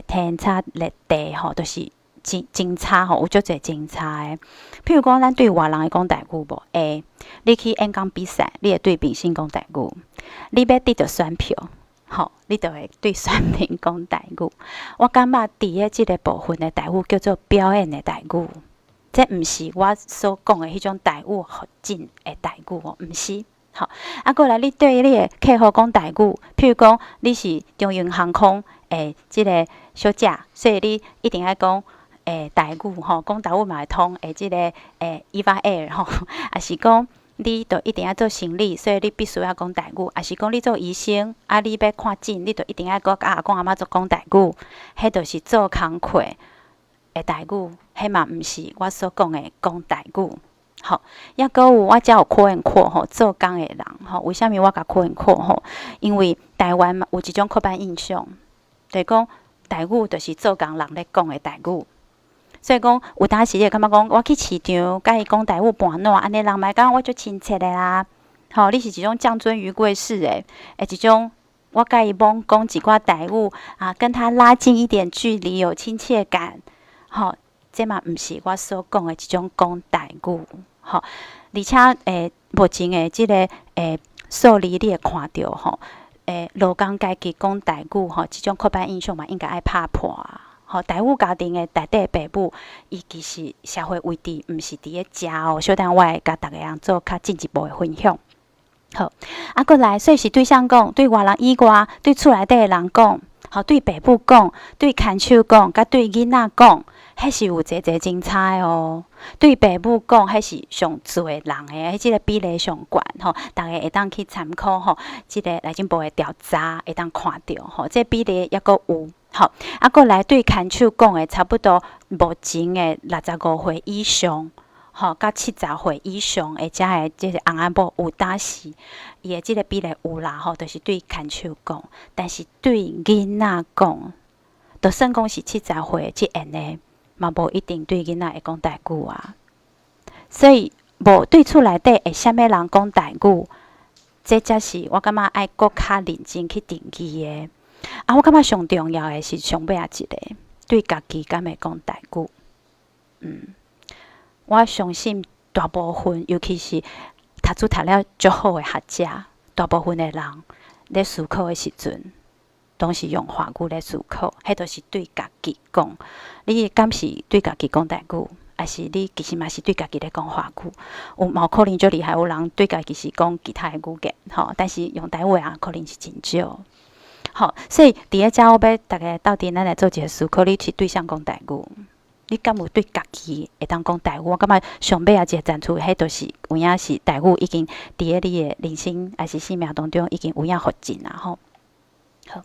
B: 天差地吼，就是真真差吼，有足濟真差的。譬如講，咱對外人會講台語無？會。你去演講比賽，你會對評審講台語。你欲得著選票，吼，你就會對選民講台語。我感覺佇咧這个部分的台語叫做表演的台語，這毋是我所講的彼種台語學進的台語哦，毋是。吼，啊，過來你對你的客戶講台語，譬如講你是長榮航空的這个小姐，所以你一定愛講台語吼，講台語嘛會通，這个EVA Air 吼，抑是講你著一定愛做生理，所以你必須愛講台語；抑是講你做醫生，啊，你欲看診，你著一定愛閣佮阿公阿嬤做講台語，彼就是做工課的台語，彼嘛毋是我所講的講台語。吼，抑閣有我遮有 quote unquote 吼，做工的人吼，為啥物我共 quote unquote 吼？因為台灣嘛有一種刻板印象，就是講台語就是做工人咧講的台語。所以講有當時你會感覺講，我去市場佮伊講台語盤撋，按呢人嘛會感覺我足親切的啦。吼，你是一種降尊紆貴式的，一種我佮伊罔講一寡台語啊，跟他拉近一點距離，有親切感。吼，這嘛毋是我所講的一種講台語。吼，而且目前的這个數字你會看著吼，勞工階級講台語吼，這種刻板印象嘛應該愛拍破啊。吼，台語家庭的內底爸母，伊其實社會位置毋是佇咧遮哦。小等我會共逐家人做較進一步的分享。好，啊，過來，所以是對啥講？對外人以外，對厝內底的人講，吼，對爸母講，對牽手講，佮對囡仔講，彼是有濟濟真差的哦。對爸母講，彼是上濟人的，彼這个比例上懸吼，逐家會當去參考吼，這个內政部的調查會當看著吼，這比例抑閣有。吼，啊，過來對牽手講的，差不多目前的65歲以上，吼，佮70歲以上的遮的這个翁仔某有當時，伊的這个比例有啦吼，就是對牽手講，但是對囡仔講，就算講是七十歲這樣的，嘛無一定對囡仔會講台語啊。所以無對厝內底會啥物人講台語，這才是我感覺愛閣較認真去定義的。啊，我感覺上重要的是上尾仔一个，對家己敢會講台語。我相信大部分，尤其是讀書讀了足好的學者，大部分的人咧思考的時陣，攏是用華語咧思考，彼就是對家己講。你敢是對家己講台語，抑是你其實嘛是對家己咧講華語？有嘛有可能足厲害，有人對家己是講其他的語言，吼，但是用台語的人可能是真少。吼，所以佇咧遮我欲逐家鬥陣咱來做一个思考，你是對啥講台語？你敢有對家己會當講台語？我感覺上尾仔一个層次，彼就是有影是台語已經佇咧你的人生抑是生命當中已經有影復進啊吼。好，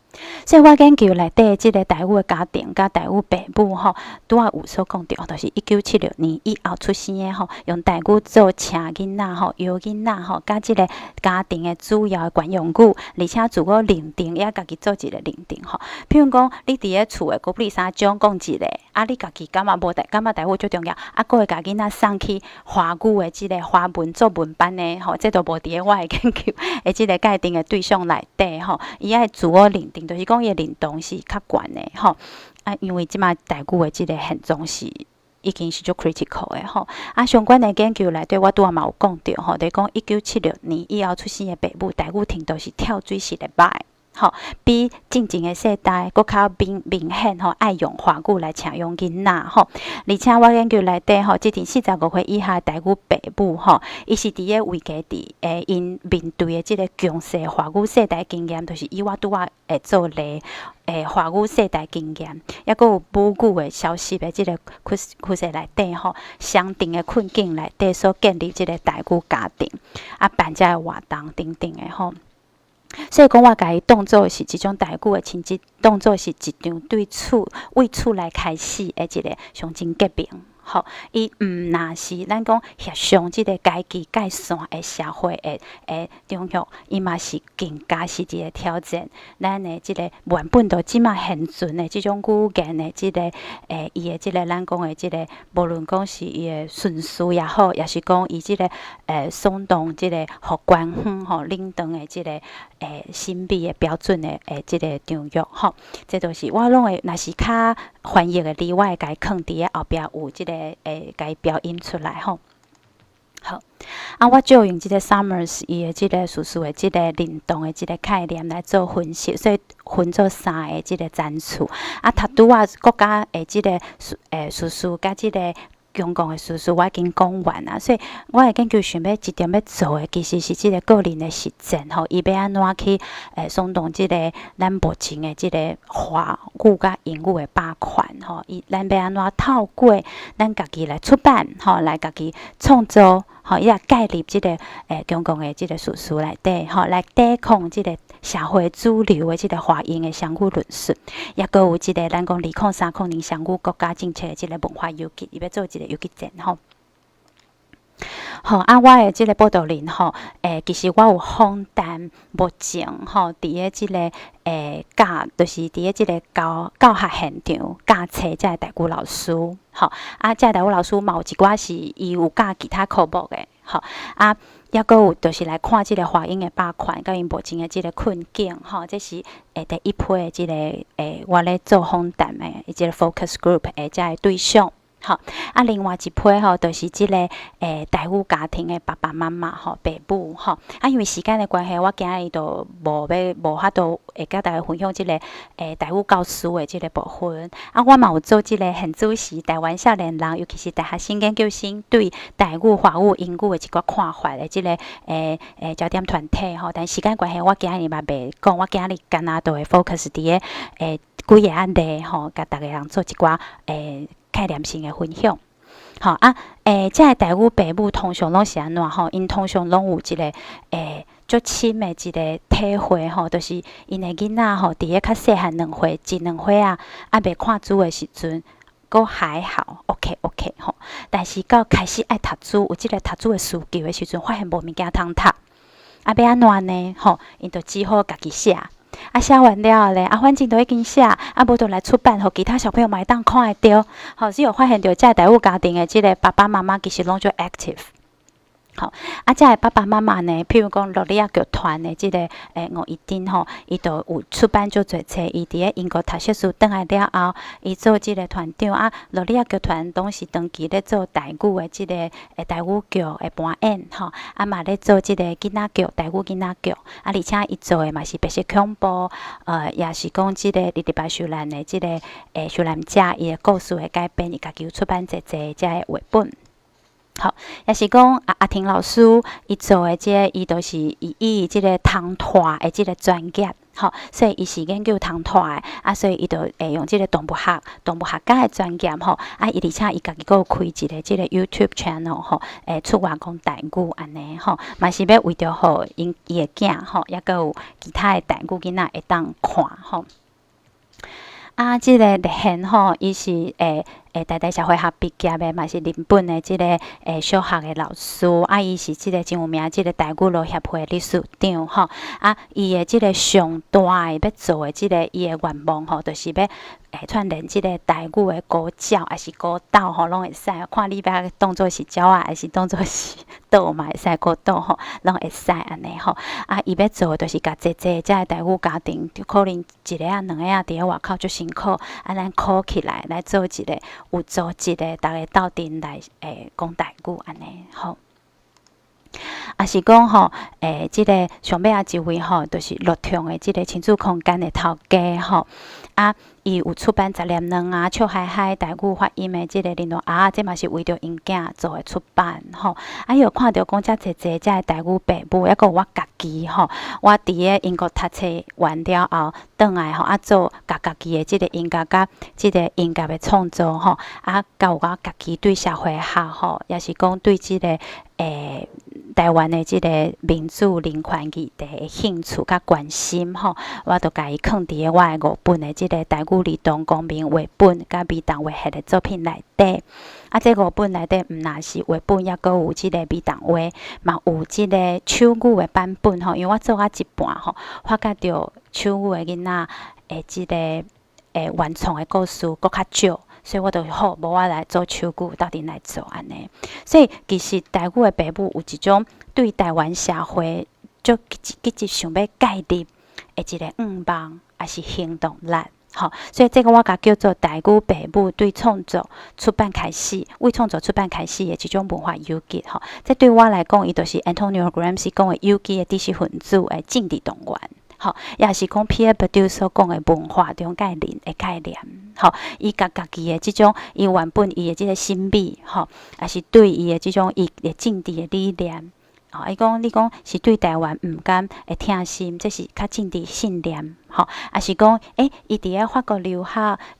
B: 所以我研究內底這个台語的家庭佮台語爸母吼，拄仔有所講著，就是1976年以後出生的吼，用台語做請囡仔吼、搖囡仔吼，佮這个家庭的主要的慣用語，而且自我認定也家己做一個認定吼。譬如講，你佇咧厝的國語三種講一个，啊，你家己感覺無台，感覺台語足重要，啊，閣會共囡仔送去華語的這个華文作文班的吼，這都無佇咧我的研究的這个界定的對象內底吼，伊愛自我認定，就是講伊的認同是較懸的吼。啊，因為這馬台語的這个現狀是已經是足 critical 的吼。啊，相關的研究內底，我拄仔嘛有講著吼，就是講1976年以後出生的爸母，台語程度是跳水式的歹。吼，比進前的世代閣較明明顯吼，愛用華語來請養囡仔吼。而且我研究內底吼，這陣45歲以下的台語爸母吼，伊是佇咧為家己𪜶面對的這个強勢華語世代經驗，就是以我拄仔會做例，華語世代經驗，抑閣有母語的消失的這个趨趨勢內底吼，相同的困境內底所建立這个台語家庭，啊辦這个活動等等的吼。所以講，我共伊當做是一種台語的親子，當做是一場對厝為厝內開始的一个象徵革命。吼，伊毋若是咱講協商這個階級界線的社會的中學，伊嘛是更加是一個挑戰咱的這個原本就這馬現存的這種語言的這個伊的這個咱講的這個，無論講是伊的順序也好，抑是講伊這個聳動這個予官方吼領導的這個審美的標準的這個場域吼，這就是我攏會，若是較翻譯的字，我會共伊囥佇咧後壁有這個共伊標音出來吼。好，啊，我借用這個 Summers 伊的這個敘事的這個認同的這個概念來做分析，所以分做三个這個層次。啊，頭拄仔國家的這個敘事佮這個公共的敘事我已經講完啊，所以我的研究想欲集中欲做的，其實是這個個人的實踐吼，伊欲按怎去鬆動這個咱目前的這個華語佮英語的霸權吼，伊咱欲按怎透過咱家己來出版吼，來家己創作吼，伊來介入這個公共的這個敘事內底吼，來抵抗這個社會主流的這個華英的雙語論述，抑閣有這個咱講2030年雙語國家政策的這個文化游擊，伊欲做一個游擊戰吼。好，啊，我的這個報導人吼，其實我有訪談目前吼，佇咧這個教，就是佇咧這個教學現場教冊這个台語老師，吼，啊，這个台語老師嘛有一寡是伊有教其他科目的，吼，啊，抑閣有就是來看這個華英的霸權，佮𪜶目前的這個困境，吼，這是第一批的這個我咧做訪談的這個 focus group 的這个對象。吼，啊，另外一批吼，就是這個台語家庭的爸爸媽媽吼，爸母吼，啊，因為時間的關係，我今日就無欲無法度會佮大家分享這個台語教師的這個部分。啊，我嘛有做這個現主時台灣少年人，尤其是大學生研究生對台語、華語、英語的一寡看法的這個焦點團體吼。但時間關係，我今日嘛袂講，我今日干焦就會 focus 佇咧幾个案例吼，共逐家人做一寡概念性的分享，吼啊，這个台語爸母通常攏是按怎吼？𪜶通常攏有一個足深的一個體會吼，就是𪜶的囡仔吼，佇咧較細漢2歲、一兩歲仔，猶未看字的時陣，閣還好，OK OK 吼。但是到開始愛讀書，有這個讀書的需求的時陣，發現無物件通讀，啊，欲按怎呢？吼，𪜶就只好家己寫。啊，寫完了後咧，啊，反正都已經寫，啊，無就來出版，予其他小朋友嘛會當看會著。吼，只有發現著，這个台語家庭的這個爸爸媽媽其實攏足 active。吼，啊，這个爸爸媽媽呢，譬如講蘆里仔劇團的這個吳一丁吼，伊就有出版足濟冊，伊佇咧英國讀碩士轉來了後，伊做這個團長啊，蘆里仔劇團攏是長期咧做台語的這個台語劇的搬演吼，啊嘛咧做這個囡仔劇，台語囡仔劇，啊，而且伊做的嘛是白色恐怖，也是講這個二二八受難的這個受難者伊的故事的改編，伊家己有出版濟濟這个繪本。吼，抑是講阿阿婷老師伊做的這個，伊就是伊以這個唐拖的這個專業，吼，所以伊是研究唐拖的，啊，所以伊就會用這個動物學、動物學家的專業，吼，啊，伊而且伊家己閣有開一個這個 YouTube channel，吼，會出外講台語按呢，吼，嘛是欲為著予𪜶伊的囝，吼，抑閣有其他的台語囡仔會當看，吼。啊，這個麗賢吼，伊是台大社會學畢業的，嘛是日本的這個小學的老師。啊，伊是這個真有名，這個台語路協會理事長吼。啊，伊的這個上大的欲做的這個伊的願望吼，就是欲串聯這個台語的孤鳥，抑是孤島吼，攏會使。看你欲當做是鳥仔，抑是當做是島嘛會使孤島吼，攏會使按呢吼。啊，伊欲做的就是共濟濟這个台語家庭，就可能一个仔兩个仔佇咧外口足辛苦，啊，咱箍起來來做一個有組織的，逐家鬥陣來講台語按呢吼。抑是講吼，這個上尾仔一位吼，就是樂暢的這個親子空間的頭家吼。啊，伊有出版十粒卵啊，笑嗨嗨台語發音的這個玲瑯仔，這嘛是為著𪜶囝做的出版吼。啊，伊有看著講遮濟濟這个台語爸母，抑閣有我家己吼，我佇咧英國讀冊完了後，轉來吼，啊做共家己的這個音樂佮這個音樂的創作吼，啊，佮有我家己對社會學吼，抑是講對這個台灣的這个民主人權議題的興趣佮關心吼，我就共伊囥佇我的五本的這个台語兒童公民繪本佮兒童畫冊的作品內底。啊，這五本內底毋若是繪本，抑閣有這個兒童畫，嘛有這个手語的版本吼。因為我做到一半吼，發覺著手語的囡仔的這个原創的故事閣較少。所以我就好，無我來做手語，鬥陣來做按呢。所以其實台語的爸母有一種對台灣社會足積極想欲介入的一个願望，抑是行動力。吼，所以這个我共叫做台語爸母對創作出版開始，為創作出版開始的一種文化游擊。吼，這對我來講，伊就是 Antonio Gramsci 講的有機的知識分子的政治動員。吼，抑是講 Pierre Bourdieu 所講的文化中介人的概念。吼，伊共家己的這種，伊原本伊的這个審美，吼，抑是對伊的這種伊的政治的理念。吼，伊講你講是對台灣毋甘的疼心，這是較政治信念，吼，抑是講，伊佇咧法國留學，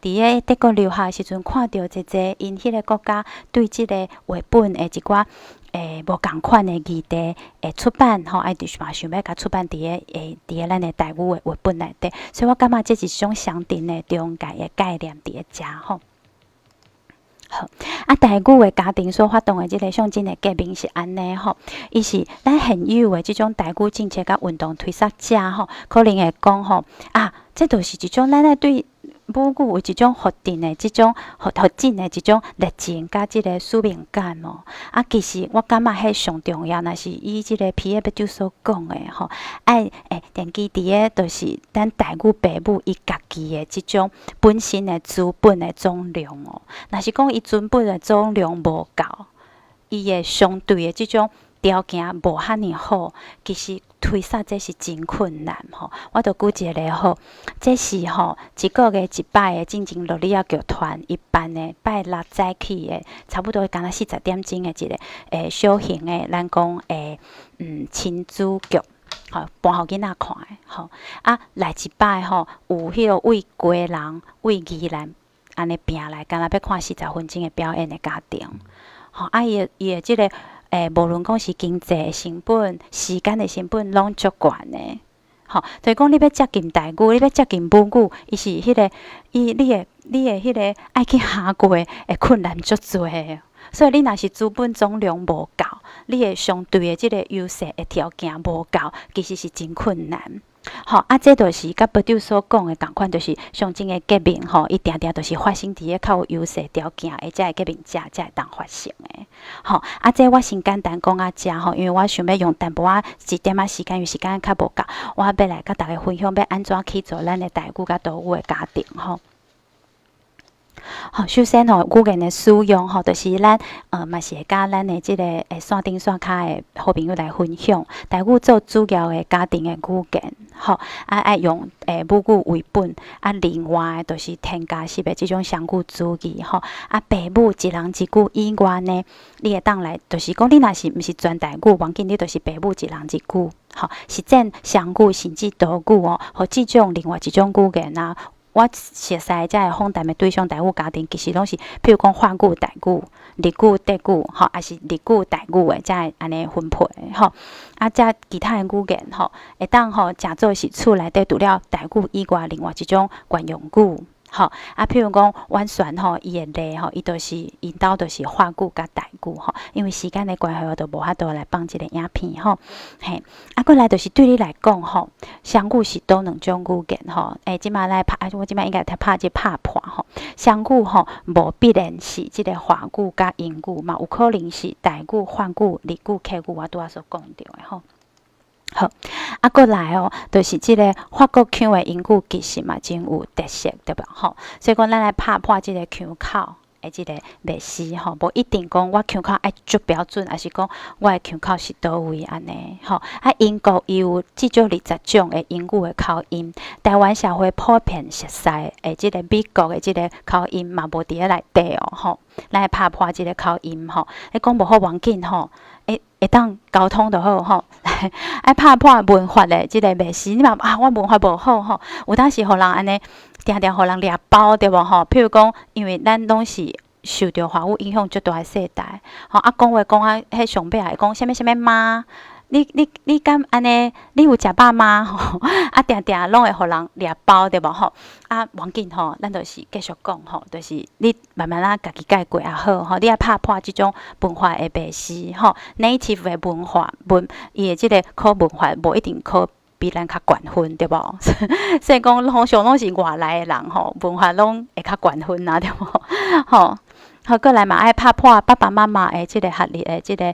B: 佇咧德國留學的時陣，看著濟濟𪜶彼个國家對這个繪本的一寡無仝款的議題的出版，吼，啊，伊就是嘛想欲共出版佇咧咱的台語的繪本內底，所以我感覺這是一種相仝的中介的概念佇咧遮吼。好，啊，台語的家庭所發動的這个象徵的革命是按呢吼，伊是咱現有的這種台語政策佮運動推捒者吼，可能會講吼，啊，這就是一種咱愛對母語有一種否定的這種否定的這種熱情佮這个使命感哦。啊，其實我感覺彼上重要，若是以這个皮埃布丟所講的吼，愛奠基佇咧就是咱台語爸母伊家己的這種本身的資本的總量哦。若是講伊資本的總量無夠，伊的相對的這種條件無遐爾好，其實推捒這是真困難吼。我就舉一个例好，這是吼一個月一擺的進前蘆里仔劇團伊辦的拜六早起的，差不多敢若40點鐘的一个小型的，咱講親子劇，吼，搬予囡仔看的吼。啊，來一擺吼，有彼个為基隆、為宜蘭按呢拚來，敢若欲看40分鐘的表演的家庭，吼，啊，伊的這个無論講是經濟的成本、時間的成本，攏足懸的，吼。所以講，你欲接近台語，你欲接近母語，伊是彼个，伊你的彼个愛去跨過的困難足濟的。所以你若是資本總量無夠，你的相對的這个優勢的條件無夠，其實是真困難。吼，啊，這就是佮布丟所講的仝款，就是象徵的革命吼，伊定定就是發生佇咧較有優勢條件的這个革命者才會當發生的。吼，啊，這我先簡單講到遮吼，因為我想欲用淡薄仔一點仔時間，因為時間較無夠，我欲來佮大家分享欲按怎去做咱的台語佮多語的家庭吼。吼，首先吼，語言的使用吼，就是咱嘛是會佮咱的這个線頂線跤的好朋友來分享。台語做主要的家庭的語言，吼，啊愛用母語為本，啊另外就是添加式的這種雙語主義吼。啊，爸母一人一句以外呢，你會當來，就是講你若是毋是全台語，無要緊，你就是爸母一人一句，吼，實踐雙語甚至多語哦，予這種另外一種語言啊。我熟似這个訪談的對象，台語家庭其實攏是，譬如講法語、台語、日語、德語，吼，抑是日語、台語的，才會按呢分配吼。啊，這其他的語言吼，會當吼誠做是厝內底除了台語以外，另外一種慣用語，吼。啊，譬如講，阮璇吼，伊的例吼，伊就是𪜶兜就是法語佮台語吼。因為時間的關係，我就無法度來放這个影片吼。嘿，啊，過來就是對你來講吼，雙語是佗兩種語言吼。這馬來拍，我這馬應該拍這拍破吼。雙語吼，無必然是這个華語佮英語嘛，有可能是台語、法語、日語、客語，我拄仔所講著的吼。好，啊，過來哦，就是這个法國腔的英語其實嘛真有特色，對無吼？所以講，咱來拍破這个腔口的這个迷思吼，無一定講我腔口愛足標準，抑是講我的腔口是佗位按呢吼。啊，英國伊有至少20種的英語的口音，台灣社會普遍熟似的這个美國的這个口音嘛無佇咧內底哦吼。咱來拍破這个口音吼，你講無好無要緊吼，會當溝通就好吼。愛拍破文法的這个迷思，你嘛啊，我文法無好吼，有當時予人按呢，定定予人掠包對無吼？譬如講，因為咱攏是受著華語影響足大的世代，吼啊講話講啊，彼上尾會講啥物啥物嗎？你敢按呢？你有食飽嗎？吼啊，定定攏會予人掠包對無吼？啊，無要緊吼，咱就是繼續講吼，就是你慢慢仔家己概括也好吼，你愛拍破這種文化的迷思吼，native 的文化文，伊的這个考文化無一定考比咱較懸分對無？所以講通常攏是外來的人吼，文化攏會較懸分啊，對無？吼。好，閣來嘛愛拍破爸爸媽媽的這个學歷的這个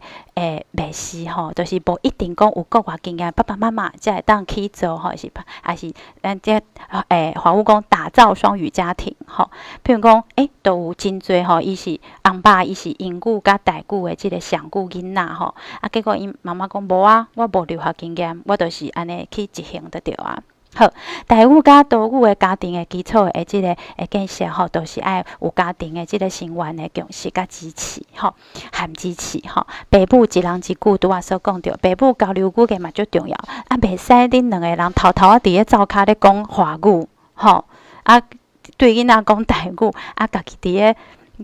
B: 迷思吼，就是無一定講有國外經驗，爸爸媽媽才會當去做吼，是還是咱這華語講打造雙語家庭吼。譬如講，都有真濟吼，伊是翁爸，伊是英語佮台語的這个雙語囡仔吼，啊，結果𪜶媽媽講無啊，我無留學經驗，我就是按呢去執行就對啊。好，台語佮多語的家庭的基礎的這个的建設吼，都是愛有家庭的這个成員的共識佮支持吼，含支持吼。爸母一人一句拄仔所講著，爸母交流語言嘛足重要，啊，袂使恁兩个人偷偷仔佇咧灶跤咧講華語吼，啊，對囡仔講台語，啊，家己佇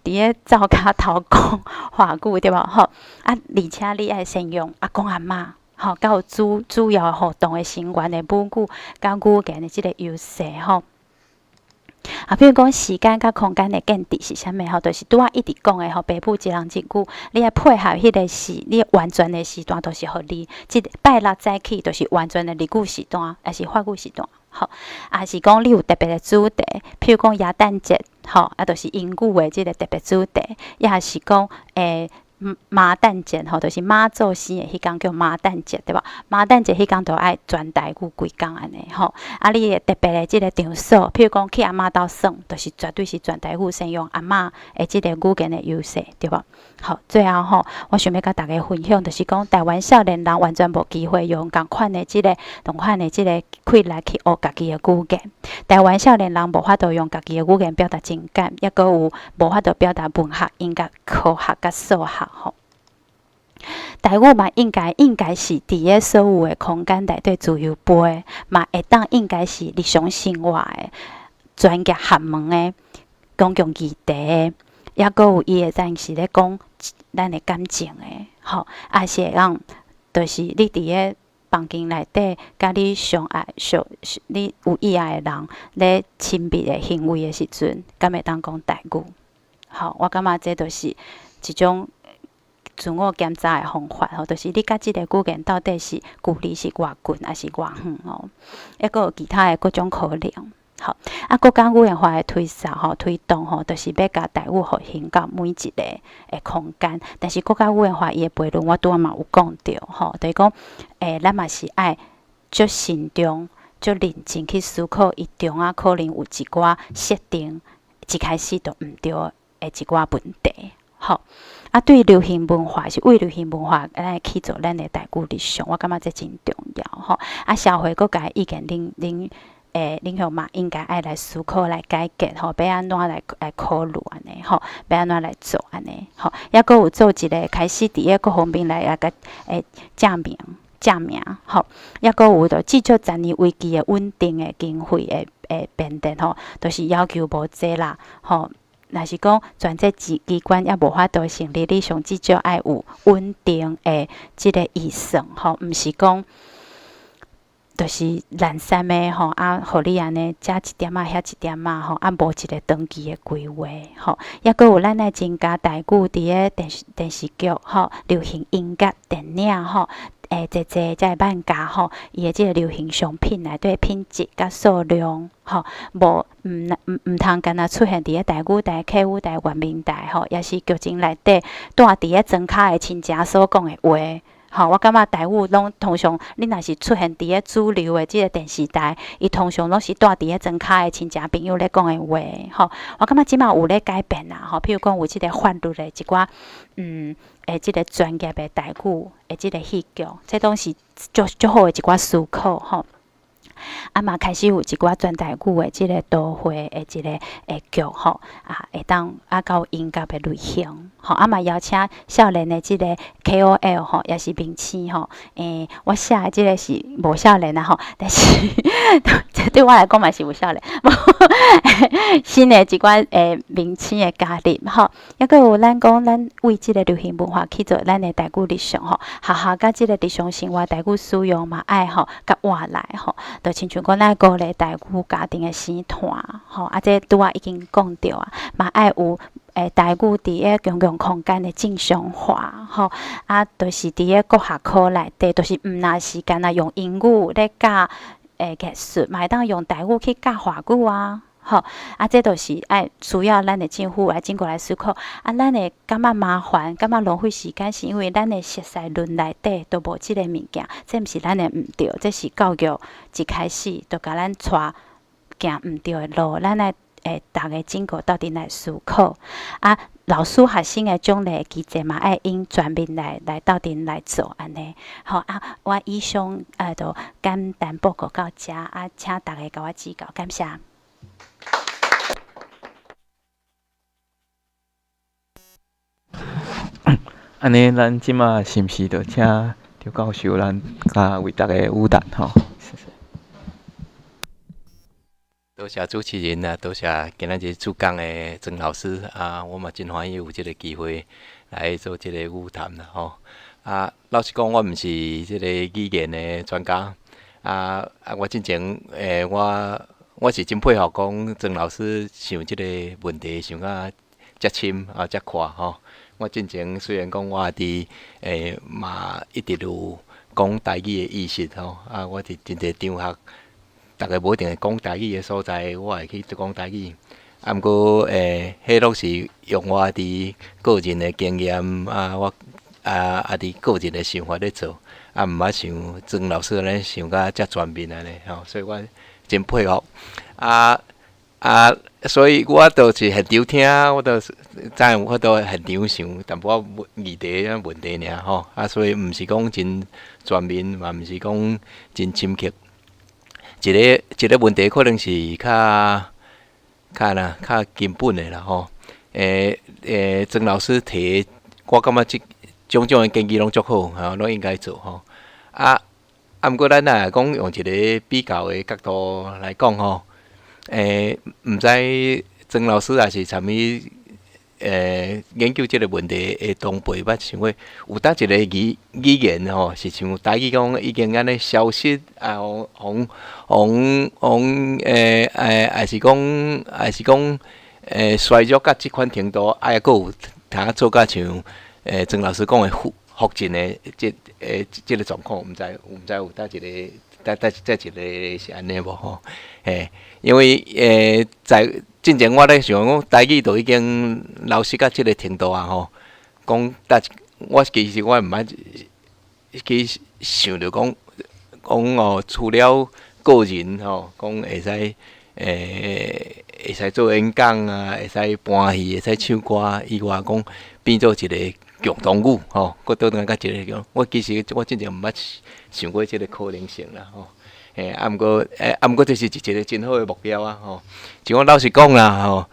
B: 咧灶跤頭講華語對無吼？啊，而且你愛善用阿公阿嬤。吼，佮有主要互動的成員的母語佮語言的這个優勢吼。啊，比如講時間佮空間的建制是啥物吼？就是拄仔一直講的吼，爸母一人一句，你愛配合彼个時，你完全的時段都是予你，這個拜六早起就是完全的日語時段，抑是法語時段，吼。抑是講你有特別的主題，譬如講耶誕節，吼，啊，就是英語的這个特別主題，抑是講媽誕節吼，就是媽祖生的彼工叫媽誕節對無？媽誕節彼工就愛全台語規工按呢吼。啊，你的特別的這个場所，譬如講去阿嬤兜耍，就是絕對是全台語善用阿嬤的這个語言的優勢，對無？好，最後吼，我想欲佮大家分享，就是講台灣少年人完全無機會用仝款的這个同款的這个氣力去學家己的語言。台灣少年人無法度用家己的語言表達情感，抑閣有無法度表達文學、音樂、科學佮數學吼。台語嘛，應該是佇咧所有的空間內底自由飛，嘛會當應該是日常生活的專業學問的公共議題的，抑閣有伊會當是咧講咱的感情的，吼，抑是會當，就是你佇咧房間內底，佮你相愛、相你有意愛的人咧親密的行為的時陣，敢會當講台語？吼，我感覺這就是一種自我檢查的方法吼，就是你佮這个語言到底是距離是偌近，抑是偌遠吼？抑閣有其他的各種可能。吼，啊，國家語言法的推銷吼、推動吼，就是欲共台語復興到每一个的空間。但是國家語言法伊的悖論，我拄仔嘛有講著吼，就是講，咱嘛是愛足慎重、足認真去思考，伊中仔可能有一寡設定，一開始就毋對的一寡問題。吼，啊，對流行文化是為流行文化來去做咱的台語日常，我感覺這真重要吼。啊，社會各界意見，恁鄉嘛應該愛來思考來改革吼，欲按怎來考慮按呢吼，欲按怎來做按呢吼，抑閣有做一个開始佇咧各方面來來共正名正名吼，抑閣有就至少十年為期的穩定的經費的編列吼，就是要求無濟啦吼。若是講全職機關猶無法度成立，你上至少愛有穩定的這个預算吼，毋是講就是懶散的吼，啊，予你按呢，遮一點仔，遐一點仔吼，啊，無一个長期的規劃吼。抑閣有咱愛增加台語佇咧電視劇吼、流行音樂、電影吼、濟濟遮個漫畫吼，伊的這个流行商品內底品質佮數量吼，無毋通干焦出現佇咧台語台、客語台、原民台吼，抑是劇情內底蹛佇咧莊跤的親情所講的話。吼，我感覺台語攏通常，你若是出現佇咧主流的這个電視台，伊通常攏是蹛佇咧莊跤的親情朋友咧講的話。吼，我感覺這馬有咧改變啦。吼，譬如講有這个法律的一寡，的這个專業的台語的這个戲劇，這攏是足足好的一寡思考吼。啊嘛開始有一寡全台語的這个都會的一个的劇吼，啊會當啊閣有音樂的類型。吼，啊嘛邀請少年的這个 KOL 吼，也是明星吼，我寫的這个是無少年啊吼，但是這對我來講嘛是有少年，新的一寡明星的加入吼，抑閣有咱講咱為這个流行文化去做咱的台語日常吼，學校佮這个日常生活台語使用嘛愛吼較活來吼，就親像講咱鼓勵台語家庭的生團吼，啊這拄仔已經講著啊，嘛愛有台語佇个公共空間的正常化吼，啊，就是佇个各學科內底，就是毋若是干焦用英語咧教藝術，嘛會當用台語去教華語啊，吼，啊，這都是愛需要咱的政府來經過來思考。啊，咱會感覺麻煩，感覺浪費時間，是因為咱的熟似論內底都無這个物件，這毋是咱的毋對，這是教育一開始就共咱帶行毋對的路，咱愛逐个經過鬥陣來思考。啊，老師學生的獎勵機制嘛，愛用全面來鬥陣來做按呢。好啊，我以上就簡單報告到遮啊，請逐家共我指教，感謝。
A: 按呢，咱這馬是毋是就請張教授咱來為逐家與談吼？謝謝。
C: 多謝主持人啊，多謝今仔日主講的曾老師啊，我嘛真歡喜有這个機會來做這个與談啦吼。啊，老實講，我毋是這个語言的專家啊啊，我進前我是真佩服講曾老師想這个問題想甲遮深啊遮闊吼。我進前雖然講我佇嘛一直有講台語的意識吼，啊，我佇真濟場合，逐家無一定會講台語的所在，我會去講台語。啊，毋過彼攏是用我佇個人的經驗啊，我啊啊佇個人的想法咧做，啊，毋捌像曾老師按呢想甲遮全面按呢吼，所以我真佩服。啊啊，所以我就是現場聽，我就知影我都現場想淡薄仔議題啊問題爾吼，啊，所以毋是講真全面，嘛毋是講真深刻。一個一個問題可能是較較哪較根本的啦吼。曾老師提，我感覺這種種的建議攏足好，吼，攏應該做吼。啊啊，毋過咱若講用一個比較的角度來講吼，毋知曾老師抑是啥物研究這个問題的同輩捌想過，有當一個語言吼，是像台語講已經按呢消失啊，予予予予抑是講衰弱到這款程度，啊，抑閣有通做甲像曾老師講的復振的這个狀況，毋知有佗一个，佗佗這一个是按呢無吼？嘿，因為在進前我咧想講台語都已經流失到這个程度啊吼，講佗我其實我毋捌去想著講講哦，除了個人吼，講會使做演講啊，會使搬戲，會使唱歌以外，講變做一個共同語吼，閣倒轉來佮一個講，我其實我進前毋捌想過這个可能性啦吼。啊，毋過這是一個真好的目標啊吼。像我老實講啦吼，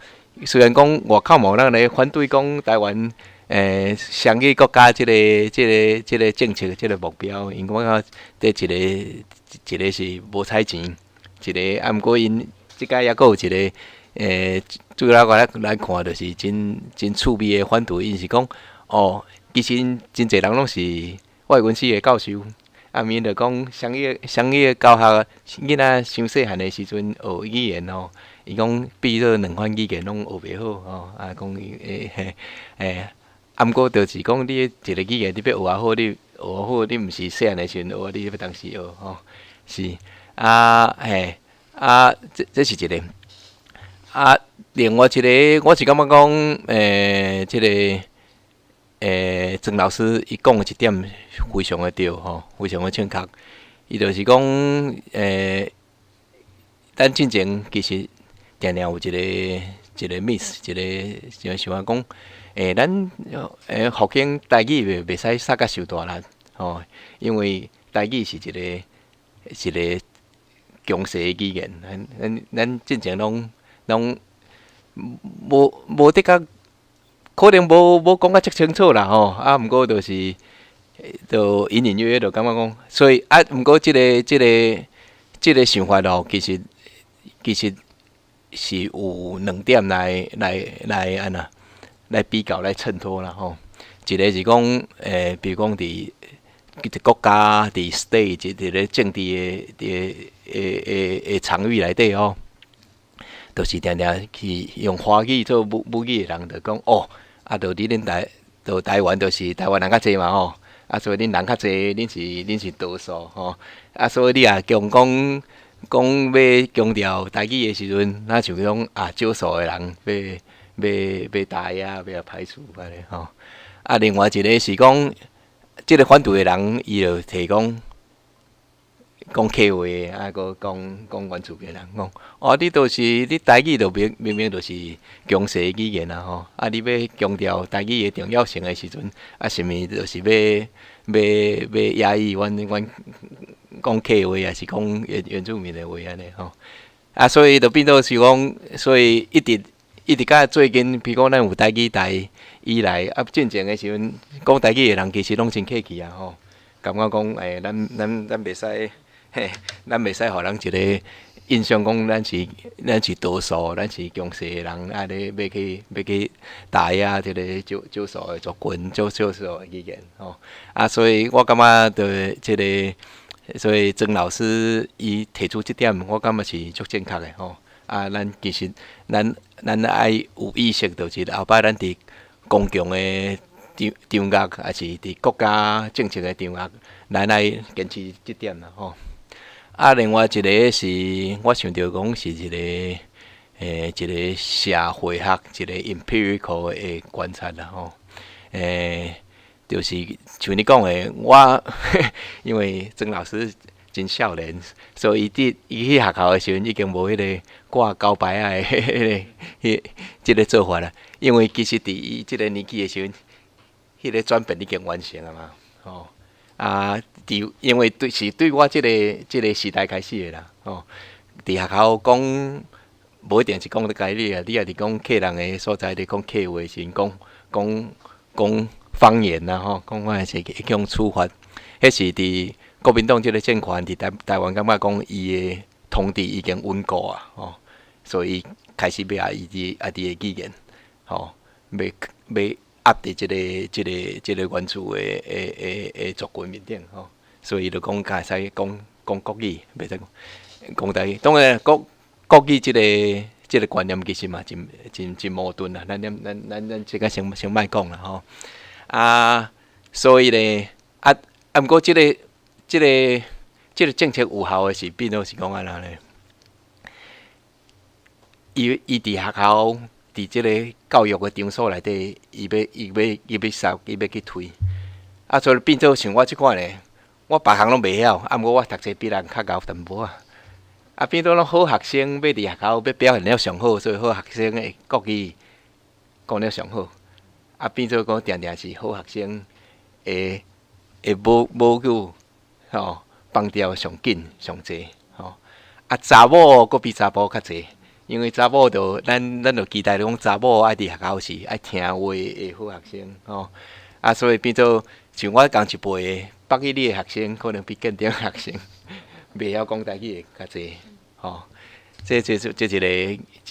C: 雖然講外口嘛有人咧反對講台灣雙語國家這个政策這个目標，𪜶感覺這一個一個是無彩錢，一個啊，毋過𪜶這擺抑閣有一個主要我來看，就是真真趣味的反對，𪜶是講哦，其實真濟人攏是外文系的教授。啊，𪜶就講雙語教學，囡仔傷細漢的時陣學語言吼，伊講變做兩款語言攏學袂好吼，啊，講嘿啊，毋過就是講你一個語言你欲學較好，你學好，你毋是細漢的時陣學，你欲當時學吼，是啊嘿啊，這是一個啊，另外一個我是感覺講這个曾老師伊講的一點非常的對吼，非常的正確。伊就是講，咱進前其實定定有一個一個 miss，一個像想講，咱復興台語袂使殺甲傷大力吼，因為台語是一個一個強勢的語言，咱進前攏無得較。可能無講甲遮清楚啦吼，啊，毋過就是就隱隱約約就感覺講，所以啊，毋過這個想法哦，其實是有兩點來按怎來比較來襯托啦吼。一個是講，比如講佇國家佇 state 佇咧政治的場域內底吼，就是定定去用華語做母語的人，就講哦，啊，就你恁台，就台灣就是台灣人較濟嘛吼，啊，所以恁人較濟，恁是多數吼，啊，所以你若強講講欲強調台語的時陣，若像講啊少數的人欲打壓，欲排除按呢吼。啊，另外一個是講，這個反對的人，伊就提講講客話，啊，閣講講原住民人講，哦，你就是你台語就明明明就是強勢語言啊吼，啊，你欲強調台語的重要性的時陣，啊，是毋是就是欲壓抑阮講客話，抑是講原住民的話按呢吼？啊，所以就變做是講，所以一直一直到最近，比如講咱有台語台以來，啊，進前的時陣講台語的人其實攏真客氣啊吼，感覺講咱袂使，嘿，咱袂使予人一個印象講咱是多數，咱是強勢的人，啊，咧欲去打壓這個少少數的族群，少數的語言吼。啊，所以我感覺就這個，所以曾老師伊提出這點，我感覺是足正確的吼。啊，咱其實咱愛有意識，就是後擺咱佇公共的場合，抑是佇國家政策的場合，咱愛堅持這點啦吼。啊，另外一個是我想著講是一個社會學，一個 empirical 的觀察啦吼。就是像你講的，我因為曾老師真少年，所以伊佇伊去學校的時陣已經無彼個掛交牌仔的彼個彼這個做法啦。因為其實佇伊這個年紀的時陣，彼個轉變已經完成啊嘛，吼。啊，佇因為對是對我這個時代開始的啦，吼。佇學校講，無一定是講台語啊，你若是講客人的所在，你講客話時陣，講方言啦，吼，講我是會予處罰。彼是佇國民黨這個政權佇台灣，感覺講伊的統治已經穩固啊，吼，所以開始欲愛伊家己的語言，吼，欲壓佇這個原住的族群面頂，吼，所以就講會使講講國語，袂使講台語。當然國語這個觀念其實嘛真真真矛盾啦，咱這個先莫講啦，吼。啊，所以咧，啊，毋過這個政策有效的是變做是講按怎咧？伊佇學校，佇這個教育的場所內底，伊欲去推，啊，所以變做像我這款咧，我別項攏袂曉，啊，毋過我讀冊比人較𠢕淡薄仔。啊，變做攏好學生，欲佇學校欲表現了上好，所以好學生的國語講了上好。啊，變做講定定是好學生的母語吼，放掉上緊上濟吼。啊，查某閣比查埔較濟，因為查某就咱就期待講查某愛佇學校是愛聽話的好學生吼。啊，所以變做像我仝一輩的北一女的學生，可能比建中學生袂曉講台語的較濟吼。這一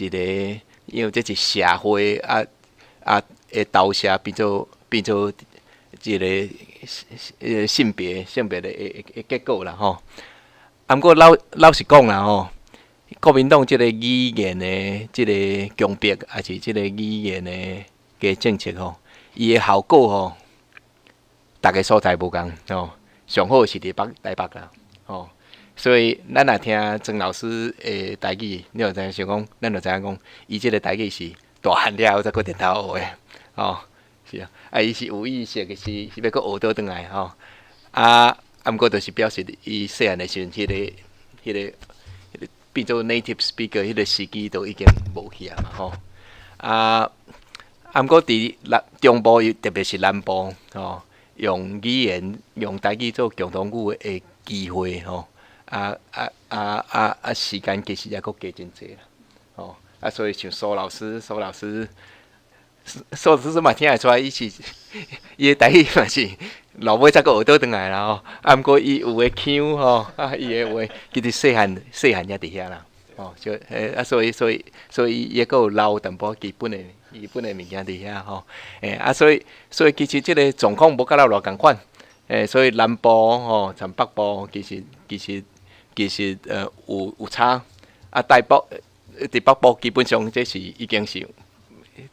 C: 個，因為這是社會的投射，變做一個性別的結果啦吼。啊，毋過老實講啦吼，國民黨這個語言的這個強迫，抑是這個語言的个政策吼，伊的效果吼，逐个所在無仝吼，上好是佇北台北啦吼。所以咱若聽曾老師的台語，你就知影想講，咱就知影講，伊這個台語是大漢了後才閣直頭學的，吼，是啊，啊，伊是有意識的，是欲閣學倒轉來吼，啊，毋過就是表示伊細漢的時陣，彼個變做 native speaker 彼個時機都已經無去啊嘛吼，啊，毋過佇南中部，特別是南部吼，用語言用台語做共同語的機會吼，時間其實猶閣加真濟啦，吼，啊，所以像蘇老師，蘇老師，蘇老師嘛聽會出來，伊是伊的台語嘛是老尾才閣學倒轉來啦吼。啊，毋過伊有的腔吼，啊，伊的話其實細漢細漢也佇遐啦，吼，就啊，所以伊閣有留淡薄基本的物件佇遐吼。啊，所以其實這个狀況無佮咱偌仝款，所以南部吼，像北部其實有差，啊，台北佇北部基本上這是已經是，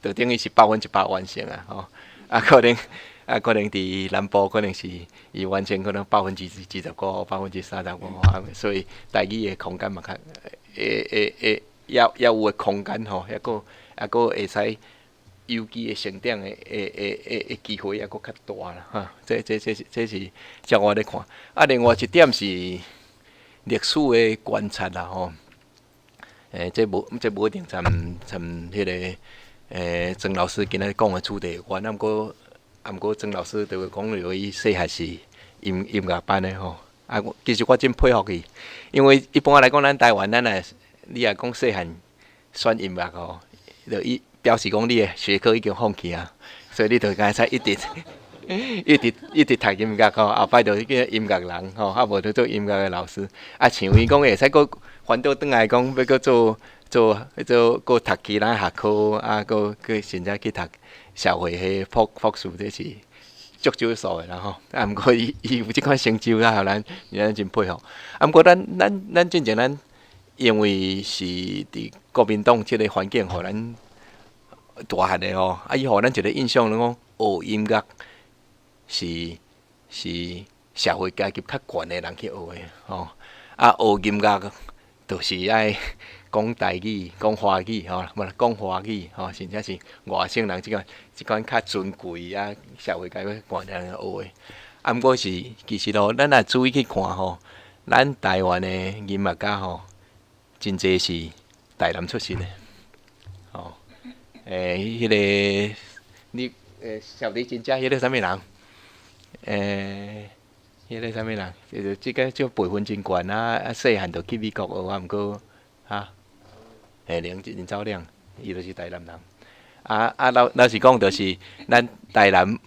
C: 就等於是100%完成啊，吼，啊可能佇南部可能是伊完成可能25%、35%，啊，所以台語的空間嘛較會也有的空間吼，抑閣會使有機的成長的機會抑閣較大啦，哈，這是照我咧看。啊，另外一點是歷史的觀察啦，吼。這無一定參彼个曾老師今仔日講的主題有關，啊，毋過曾老師就講著伊細漢是音樂班的吼，啊，其實我真佩服伊，因為一般來講，咱台灣咱若你若講細漢選音樂吼，就伊表示講你的學科已經放棄啊，所以你就敢會使一直讀音樂吼，後擺就變音樂人吼，啊無就做音樂的老師。啊，像伊講會使閣翻倒轉來講，欲閣做閣讀其他學科，啊，閣甚至去讀社會系博士，這是足少數的啦吼。啊，毋過伊有這款成就啦，予咱真佩服。啊，毋過咱進前咱因為是佇國民黨這个環境，予咱大漢的吼，啊，伊予咱一个印象，攏講學音樂是社會階級較懸的人去學的吼，啊，學音樂就是愛講台語、講華語吼，無啦講華語吼，甚至是外省人這款較尊貴啊，社會階級懸的人學的。啊，毋過是其實吼，咱若注意去看吼，咱台灣的音樂家吼，真濟是台南出身的，吼，彼个你小提琴家彼个啥物人？彼个啥物人？就是這个這輩分真懸啊！啊，細漢就去美國學啊，毋過哈，林昭亮，伊就是台南人。啊，老實講，就是咱台南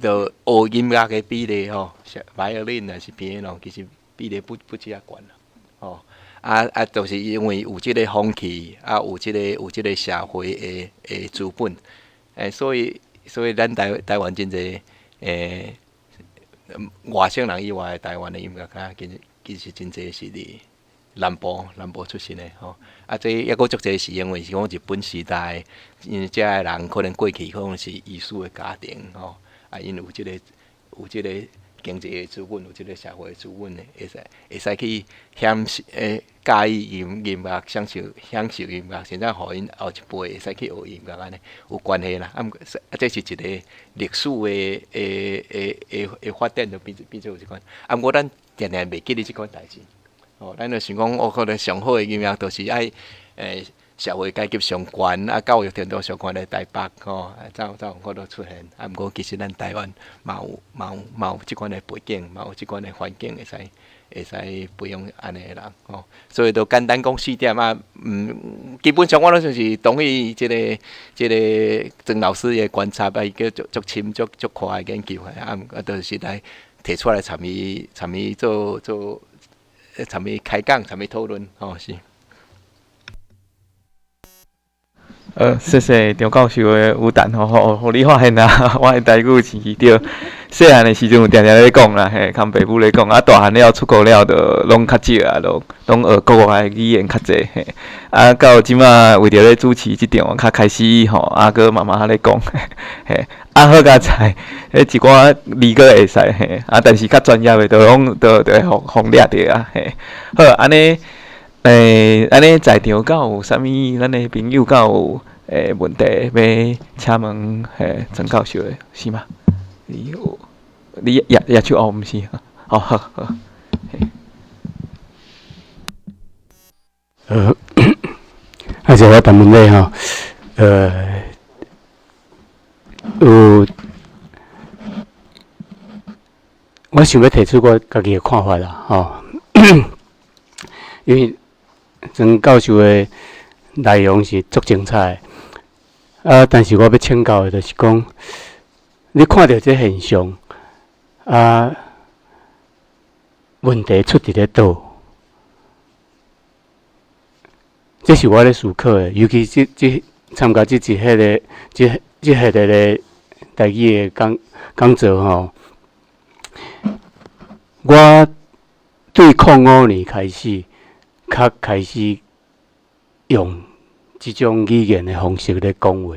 C: 就學音樂的比例吼，violin 抑是 piano，其實比例不止遐懸啦，吼。啊，就是因為有這个風氣，啊，有這个社會的資本，所以咱台灣真濟外省人以外的台灣的音樂家，其實真濟是佇南部出身的吼。啊，這抑閣足濟是因為是講日本時代，因為遮的人可能過去可能是醫師的家庭吼，啊，𪜶有這個經濟的資本，有這個社會的資本的，會使去享受佮意音樂，享受音樂，甚至予𪜶後一輩會使去學音樂按呢有關係啦。啊，毋過啊，這是一個歷史的發展，就變做有這款。啊，毋過咱定定袂記得這款代誌。吼，咱就想講，哦，可能上好的音樂就是愛社會階級上懸，啊，教育程度上懸的台北吼，啊，才有法度出現。啊，毋過其實咱台灣嘛有這款的背景，嘛有這款的環境，會使培養按呢的人吼。所以就簡單講四點啊，基本上我攏算是同意這個曾老師的觀察啊，伊閣足深、足寬的研究啊，啊，就是來提出來參與做參與開講、參與討論吼是。
A: 謝謝張教授的與談吼，予你發現啊，我的台語是對。細漢的時陣有定定咧講啦，嘿，崁爸母咧講，啊，大漢了出國了，就攏較少啊，攏學國外的語言較濟，嘿。啊，到這馬為著咧主持這場，較開始吼，啊，閣慢慢咧講，嘿。啊，好佳哉，彼一寡字閣會使，嘿。啊，但是較專業的，就攏就會予掠著啊，嘿。好，按呢，按呢在場敢有啥物咱的朋友敢有問題欲請問曾教授的，是嗎？你有你舉手哦，毋是，哦，好好。
D: 啊，就我問問題吼，有，我想欲提出我家己的看法啦，吼，因為曾教授的內容是足精彩的。啊，但是我欲請教的就是講，你看著這現象，啊，問題出佇咧佗？這是我咧思考的，尤其這這參加這一系列、這這系列的台語的講講座吼。我對05年開始，較開始用這種語言的方式咧講話。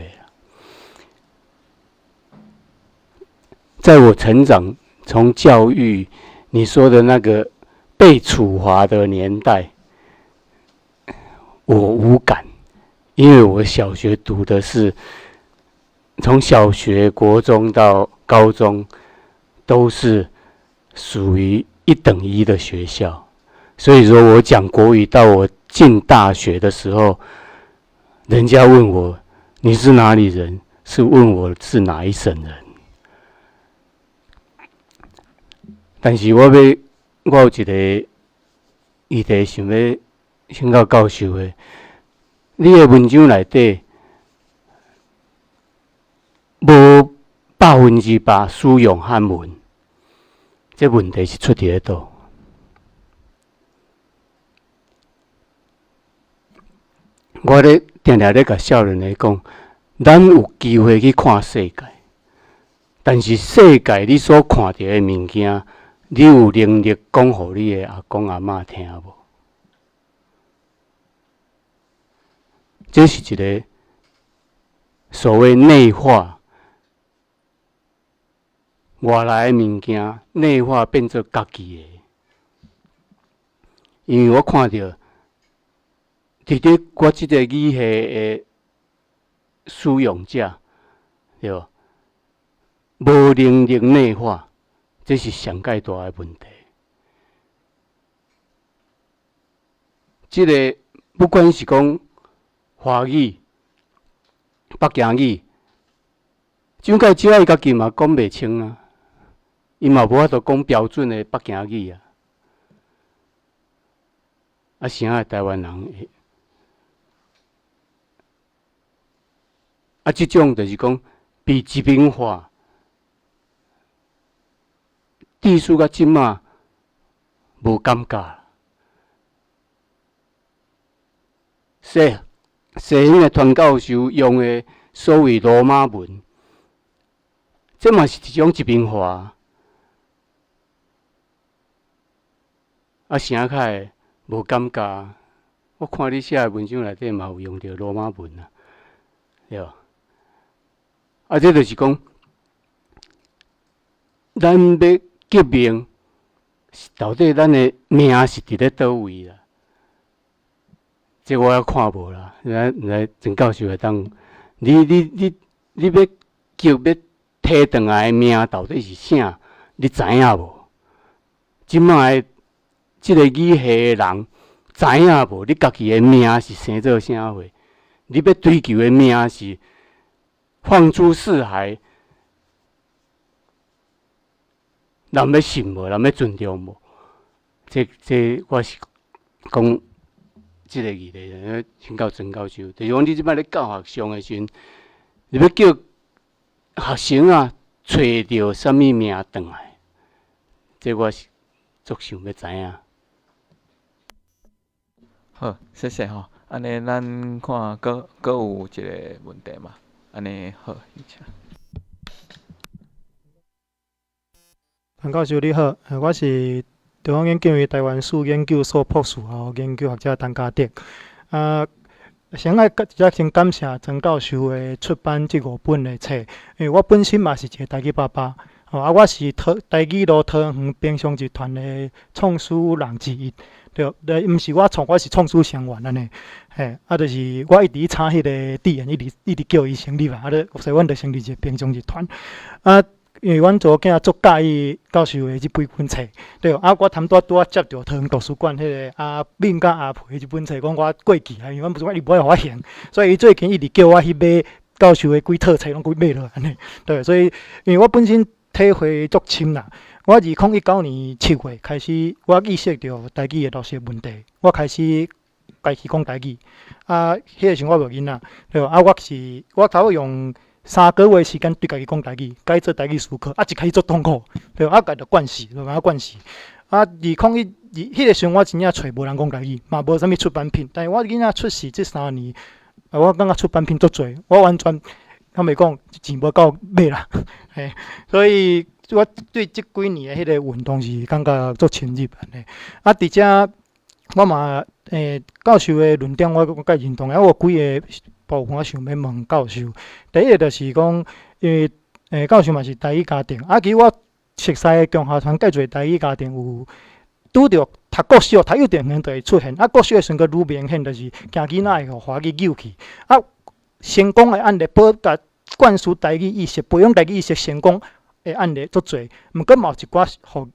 D: 在我成長，從教育你說的那個被處罰的年代，我無感，因為我小學讀的是從小學、國中到高中，都是屬於一等一的學校，所以說我講國語到我進大學的時候，人家問我你是哪裡人，是問我是哪一省人。但是我欲，我有一個議題想欲請教教授的，你的文章內底無100%使用漢文，這問題是出佇咧佗？我咧定定咧共少年的講，咱有機會去看世界，但是世界你所看著的物件，你有能力講予你的阿公阿嬤聽無？這是一個所謂內化，外來的物件內化變做家己的，因為我看著。佇咧我這個語系的使用者，對無？無能力內化，這是上蓋大的問題。這個不管是講華語、北京語，蔣介石伊家己嘛講袂清啊，伊嘛無法度講標準的北京語啊。啊，啥會台灣人會？啊，這種就是講被殖民化，至少到這馬無感覺。西西方的傳教授用的所謂羅馬文，這嘛是一種殖民化。啊，啥較會無感覺？我看你寫的文章內底嘛有用著羅馬文啊，對無？啊，這就是講，咱欲革命，到底咱的命是佇咧佗位啦？這我猶看無啦。來來，曾教授會當，你你你你欲叫欲提轉來的命到底是啥？你知影無？這擺的這個語系的人知影無？你家己的命是生做啥貨？你欲追求的命是？放諸四海，人欲信無？人欲尊重無？這這我是講這個議題，請教曾教授，就是講你這擺咧教學上的時陣，你欲叫學生啊揣著啥物命轉來？這我是足想欲知影。
A: 好，謝謝吼。按呢，咱看閣閣有一個問題嘛？按呢好，請。
E: 陳教授你好，我是中央研究院台灣史研究所博士後研究學者陳嘉德。啊，先愛直接先感謝曾教授的出版這五本的冊，因為我本身嘛是一個台語爸爸，吼啊，我是桃台語路桃園平常集團的創始人之一。對，毋是我創，我是創始成員按呢。嘿，啊，就是我一直請彼個店員，一直一直叫伊成立啊，啊，所以阮就成立一個平常集團。啊，因為阮查某囝足佮意教授的這幾本冊，對，啊，我頭拄仔拄仔接著桃園圖書館彼個阿敏佮阿培這本冊，講我過期啊，因為阮不是伊無愛予我還，所以伊最近一直叫我去買教授的幾套冊，攏閣買落按呢。對，所以因為我本身體會足深啦。我2019年7月開始，我意識著台語的落實問題，我開始家己講台語。啊，彼个時陣我無囡仔，對無？啊，我是我差不多用3個月時間對家己講台語，改做台語思考，啊，一開始足痛苦，對無？啊，家就慣勢，就共慣勢。啊，2012彼个時陣我真正揣無人講台語，嘛無啥物出版品。但是我囡仔出世這3年，啊，我感覺出版品足濟，我完全坦白講錢無夠買啦，嘿，所以我對這幾年的彼個運動是感覺足深入按呢。啊，佇遮我嘛，教授的論點我較認同，啊，我有幾个部分我想欲問教授。第一个就是講，因為教授嘛是台語家庭，啊，其實我熟似的共學團介濟台語家庭有拄著讀國小、讀幼稚園就會出現，啊，國小的時陣閣愈明顯，就是驚囡仔會予華語誘去。啊，成功的案例，保共灌輸台語意識、培養台語意識成功的案例足濟，毋過嘛有一寡予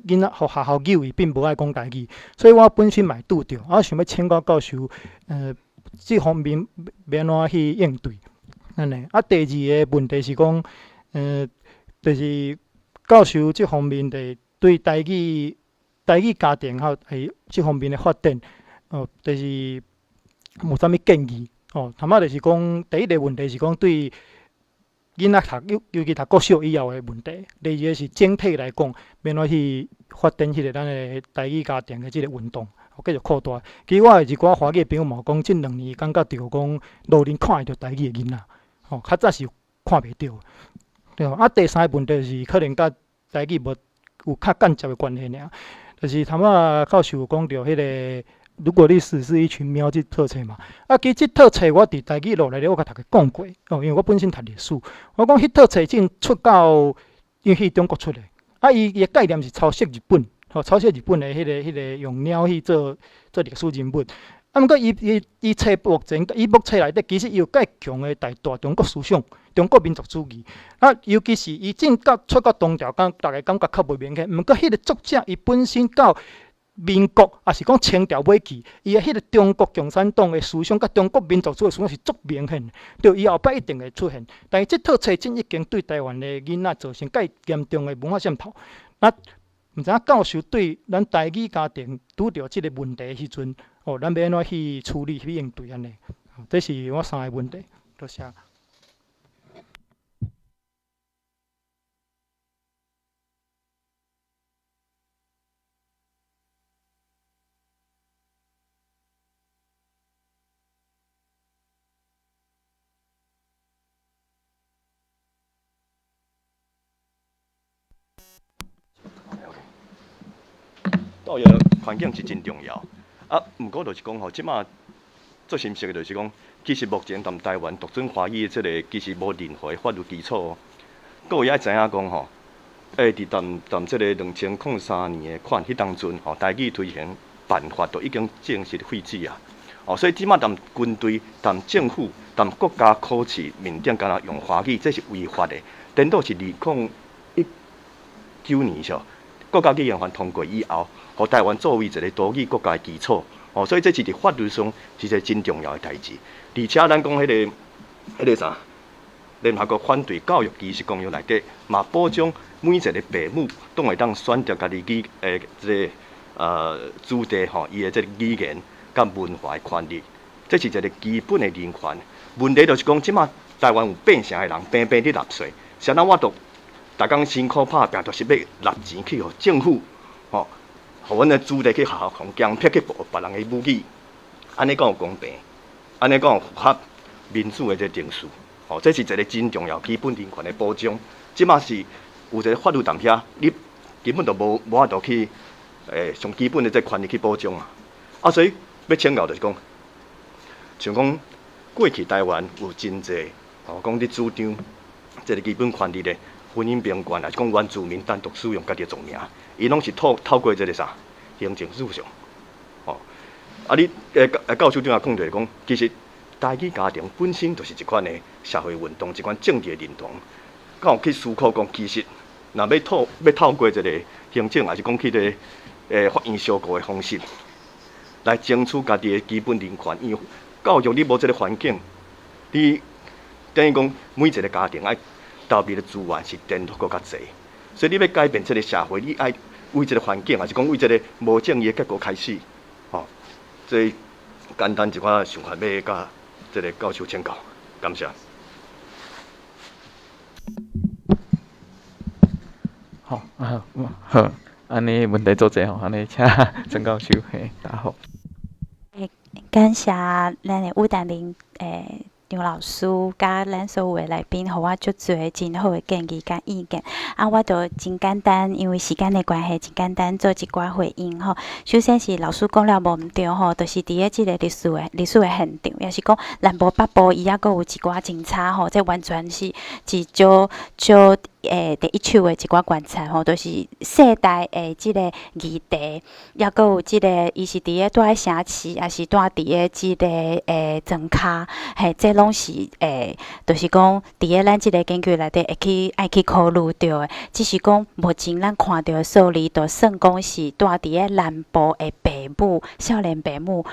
E: 囡仔予學校誘去，變無愛講台語，所以我本身嘛會拄著，啊，我想欲請教教授，這方面欲按怎去應對？按呢？啊，第二个問題是講，就是教授這方面的對台語、台語家庭吼，係這方面的發展，哦，就是有啥物建議？哦，頭仔就是講，第一个問題是講對囡仔讀，尤其讀國小以後的問題。第二个是整體來講，欲按怎去發展彼个咱的台語家庭的這个運動，繼續擴大。其實我的一寡華語朋友嘛有講，這2年感覺著講路面看會著台語的囡仔，吼，較早是看袂著。對無？啊，第三个問題是可能佮台語無有較間接的關係爾，就是頭仔教授有講著彼个。如果歷史是一群貓這套冊嘛，啊，其實這套冊我佇台語路內底我共大家講過，哦，因為我本身讀歷史，我講彼套冊真出到，因為彼中國出的，啊，伊伊的概念是抄襲日本，吼，抄襲日本的彼个用貓去做做歷史人物，啊，毋過伊伊伊冊目前伊目冊內底其實伊有較強的大大中國思想、中國民族主義，啊，尤其是伊進到出到唐朝，感逐家感覺較袂明顯，毋過彼个作者伊本身到民國，抑是講清朝尾期，伊的彼个中國共產黨的思想，佮中國民族主義思想是足明顯的，對，伊後擺一定會出現。但是這套冊真已經對台灣的囡仔造成較嚴重的文化滲透。啊，毋知影教授對咱台語家庭拄著這个問題的時陣，哦，咱欲按怎去處理、去應對按呢？這是我三个問題。多謝。
F: 教育環境是真重要，啊，毋過就是講吼，這馬做心實的就是講，其實目前佇台灣獨尊華語的這个其實無任何的法律基礎。各位愛知影講吼，佇佇佇這个2003年的款彼當陣吼，台語推行辦法就已經正式廢止啊。哦，所以這馬佇軍隊、佇政府、佇國家考試面頂，敢若用華語，這是違法的。顛倒是2019年時，國家語言法通過以後，予台灣作為一个多語國家的基礎，哦，所以這是佇法律上是一个真重要的代誌。而且咱講彼个啥，聯合國反對教育歧視公約內底，嘛保障每一個父母攏會當選擇家己語這个子弟吼，伊的這个語言佮文化的權利，這是一个基本的人權。問題就是講，這馬台灣有8成的人平平佇納稅，啥人我都逐工辛苦拍拚，就是欲納錢去予政府，吼，予阮的子弟去學校共強迫去學別人的母語，按呢敢有公平？按呢敢有符合民主的這个程序？吼，這是一个真重要基本人權的保障。這馬是有一个法律佇遐，你根本就無法度去上基本的這个權利去保障啊。啊，所以欲請教就是講，像講過去台灣有真濟吼，講咧主張這个基本權利的婚姻平權，抑是講原住民單獨使用家己的族名，伊攏是透過這个啥行政訴訟，吼。啊，你教授長也講著講，其實台語家庭本身就是一款的社會運動，一款政治的認同。敢有去思考講，其實若欲透過這个行政，抑是講去這个法院相告的方式，來爭取家己的基本人權。因為教育你無這个環境，你等於講每一个家庭愛投入的資源是顛倒閣較濟，所以你欲改變這个社會，你愛為這个環境，抑是講為這个無正義的結果開始，吼，這簡單一寡想法欲佮這个教授請教，感謝。
A: 好啊，好，按呢問題做者吼，按呢請曾教授嘿答覆。
B: 感謝咱的吳丹玲張老師佮咱所有的來賓，予我足濟真好的建議佮意見。啊，我就真簡單，因為時間的關係，真簡單做一寡回應吼。首先是老師講了無毋對吼，就是佇咧這个歷史的現場，抑是講南部北部伊猶閣有一寡真差吼，這完全是是少少第一手的一寡觀察吼，就是世代的這个議題，猶閣有這个伊是佇咧住佇城市，抑是住佇咧這个莊跤，嘿，這攏是就是講佇咧咱這个研究內底會去愛去考慮著的。只是講目前咱看著的數字，就算講是住佇咧南部的爸母，少年爸母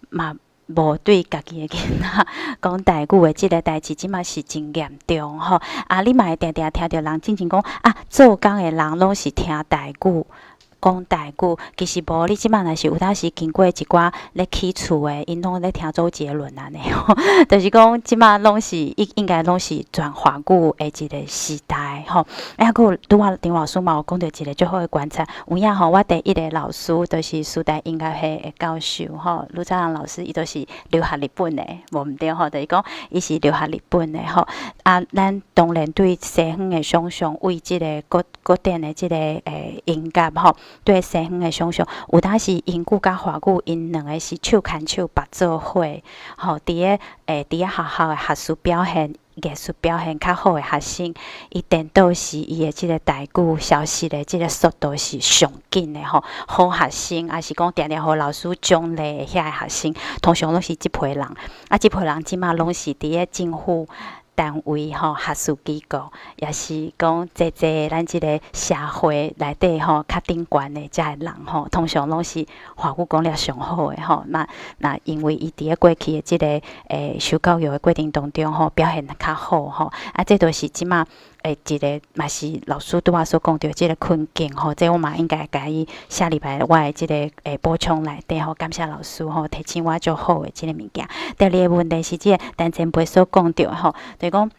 B: 嘛無對家己的囡仔講台語的這个代誌，這馬是真嚴重吼。啊，你嘛會定定聽著人進前講啊，做工的人攏是聽台語。講台語，其實無。你這馬若是有當時經過一寡咧起厝的，𪜶攏咧聽周杰倫按呢吼，就是講這馬攏是應該攏是全華語的一個時代吼。啊，閣有拄仔張老師嘛有講著一個足好的觀察，有影吼，我第一个老師就是師大音樂系的教授吼，盧兆陽老師，伊就是留學日本的，無毋對吼，就是講伊是留學日本的吼。啊，咱當然對西方的想像，為這个古典的這个音樂吼。對西方的想像，有當時英語佮華語，𪜶兩个是手牽手縛做伙，吼，佇咧學校的學術表現、藝術表現較好的學生，伊顛倒是伊的這个台語消失的這个速度是上緊的吼。好學生，抑是講定定予老師獎勵的遐个學生，通常攏是這批人。啊，這批人這馬攏是佇咧政府單位吼，學術機構，抑是講濟濟咱這个社會內底吼，較頂懸的遮个人吼，通常攏是華語講了上好的吼。那因為伊佇咧過去的這个受教育的過程當中吼，表現較好吼。啊，這就是這馬一个嘛是老師拄仔所講著這个困境吼。這我嘛應該共伊寫入來我的這个補充內底吼。感謝老師吼，提醒我足好的這个物件。第二个問題是這个陳前輩所講著吼，就是講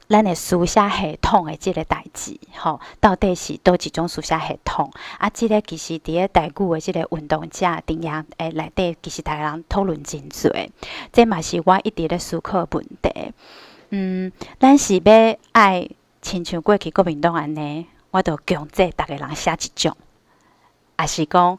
B: 咱的書寫系統的這个代誌吼，到底是佗一種書寫系統？啊，這个其實佇咧台語的這个運動者陣營內底，其實逐个人討論真濟。這嘛是我一直咧思考的問題。咱是欲愛親像過去國民黨按呢，我就強制逐个人寫一種，抑是講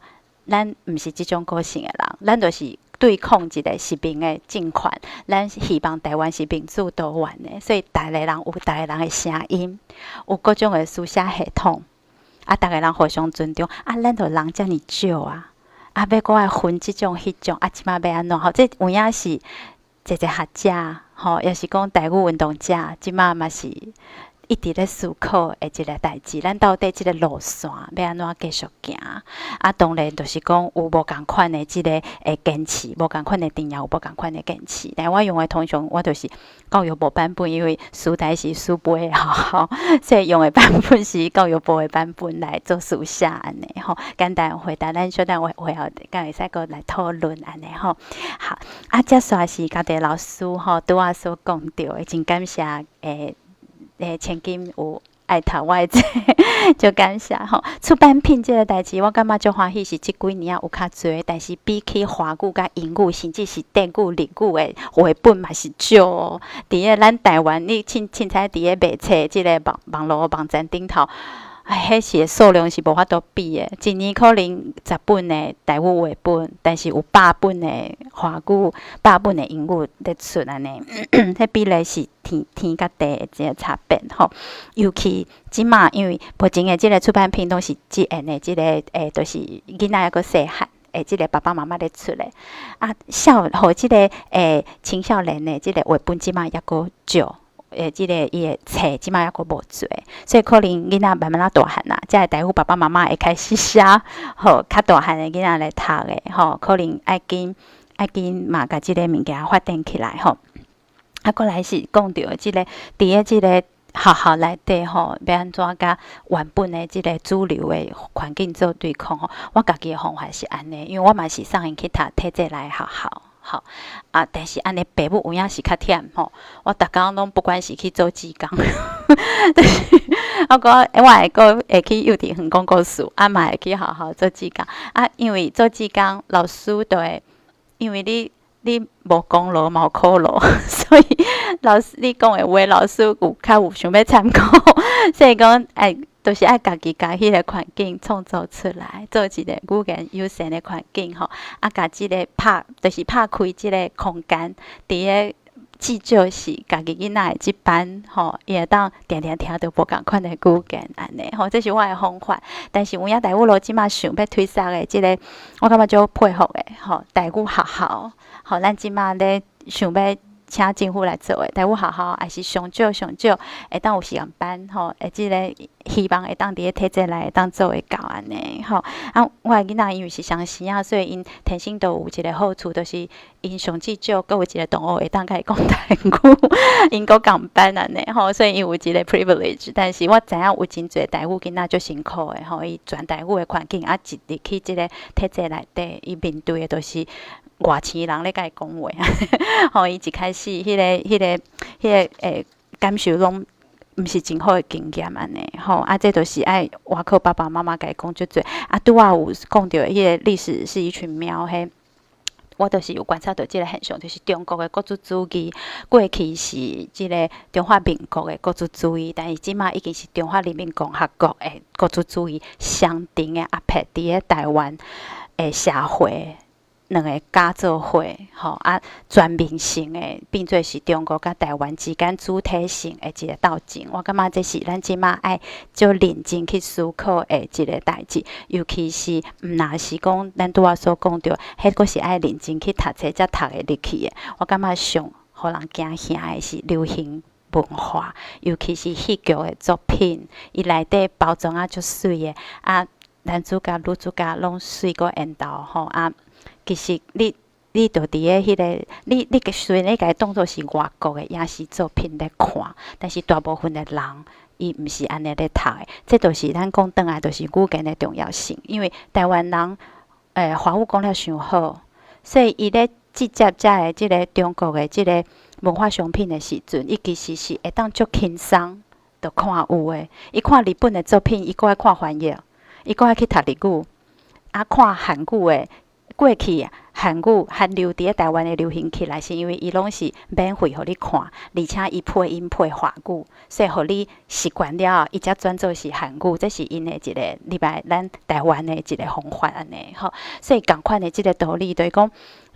B: 咱毋是這種個性的人，咱就是對抗一个殖民的政權，咱希望台灣是民主多元的，所以逐个人有逐个人的聲音，有各種的書寫系統，啊，逐个人互相尊重，啊，咱就人遮爾少啊，啊，欲閣愛分這種彼種，啊，這馬欲按怎吼？這有影是濟濟學者吼，抑是講台語運動者，這馬嘛是一直咧思考的一个代誌。咱到底這个路線欲按怎繼續行？啊，當然就是講有無仝款的這个堅持，無仝款的陣營有無仝款的堅持。但我用的通常我就是教育部版本，因為師大是師培的學校，所以用的版本是教育部的版本來做書寫按呢吼。簡單回答，咱小等會會後敢會使閣來討論按呢吼。好，啊，接續是家己老師吼，拄仔所講著的，真感謝千金有愛讀我的這個，足感謝吼。出版品這个代誌，我感覺足歡喜，是這幾年仔有較濟，但是比起華語佮英語，甚至是德語、日語的繪本嘛是少哦。佇咧咱台灣，你凊彩佇咧賣冊這个網路網站頂頭，哎，彼時的數量是無法度比的。一年可能10本的台語繪本，但是有100本的華語、100本的英語咧出按呢，彼比例是天天佮地的這个差別吼。尤其這馬，因為目前的這个出版品攏是這樣的，這个就是囡仔猶閣細漢的這个爸爸媽媽咧出的。啊，予這个青少年的這个繪本這馬猶閣少。這个伊的冊這馬猶閣無濟，所以可能囡仔慢慢仔大漢啊，才會台語爸爸媽媽會開始寫，予較大漢的囡仔來讀的吼，可能愛緊愛緊嘛，共這个物件發展起來吼。啊，過來是講著這个佇咧這个學校內底吼，欲按怎佮原本的這个主流的環境做對抗吼？我家己的方法是按呢，因為我嘛是送𪜶去讀體制內學校，吼啊，但是按呢爸母有影是較忝吼。我逐工攏不管是去做志工，就是我講我會閣會去幼稚園講故事，啊嘛會去學校做志工。啊，因為做志工，老師就會，因為你無功勞嘛無苦勞，所以老師你講的話，老師有較有想欲參考，所以講愛就是愛家己共彼個環境創造出來，做一個語言友善的環境吼，啊，共這个拍就是拍開這个空間，佇咧至少是家己囡仔的這班吼，伊會當定定聽著無仝款的語言按呢吼，這是我的方法。但是有影台語路這馬想欲推捒的這个，我感覺足佩服的吼，台語學校。吼，咱這馬咧想欲請政府來做的，台語學校也是上少上少會當有實驗班吼，會這个希望會當佇咧體制內會當做會到按呢吼。啊，我的囡仔因為是雙生仔，所以𪜶天生就有一个好處，就是𪜶上至少閣有一个同學會當共伊講台語，𪜶閣仝班按呢吼，所以𪜶有一个 privilege。但是我知影有真濟台語囡仔足辛苦的吼，伊全台語的環境啊，一入去這个體制內底，伊面對的都是外星人咧共伊講話，吼！伊一開始彼个感受攏毋是真好的經驗按呢，吼！啊，這就是愛倚靠爸爸媽媽共伊講足濟。啊，拄仔有講著彼个歷史是一群貓，彼我就是有觀察著這个現象，就是中國的國族主義過去是這个中華民國的國族主義，但是這馬已經是中華人民共和國的國族主義雙重的壓迫佇咧台灣的社會。兩个加做伙，吼啊，全面性的變做是中國佮台灣之間主體性的一个鬥爭。我感覺這是咱這馬愛足認真去思考的一个代誌，尤其是毋若是講咱拄仔所講著，彼閣是愛認真去讀冊才讀會入去的。我感覺上予人驚嚇的是流行文化，尤其是戲劇的作品，伊內底包裝啊足媠的，啊，男主角、女主角攏媠閣緣投吼啊。其實你就佇咧彼个，你雖然你共伊當做是外國的影視作品咧看，但是大部分的人伊毋是按呢咧讀的。這就是咱講轉來，就是語言的重要性。因為台灣人華語講了傷好，所以伊咧直接遮个這个中國的這个文化商品的時陣，伊其實是會當足輕鬆就看有的。伊看日本的作品，伊閣愛看翻譯，伊閣愛去讀日語，啊，看韓語的。過去韓語韓流佇咧台灣的流行起來，是因為伊攏是免費予你看，而且伊配音配華語，所以予你習慣了後，伊才轉做是韓語，這是𪜶的一个入來咱台灣的一个方法按呢吼。所以仝款的這个道理，就是講，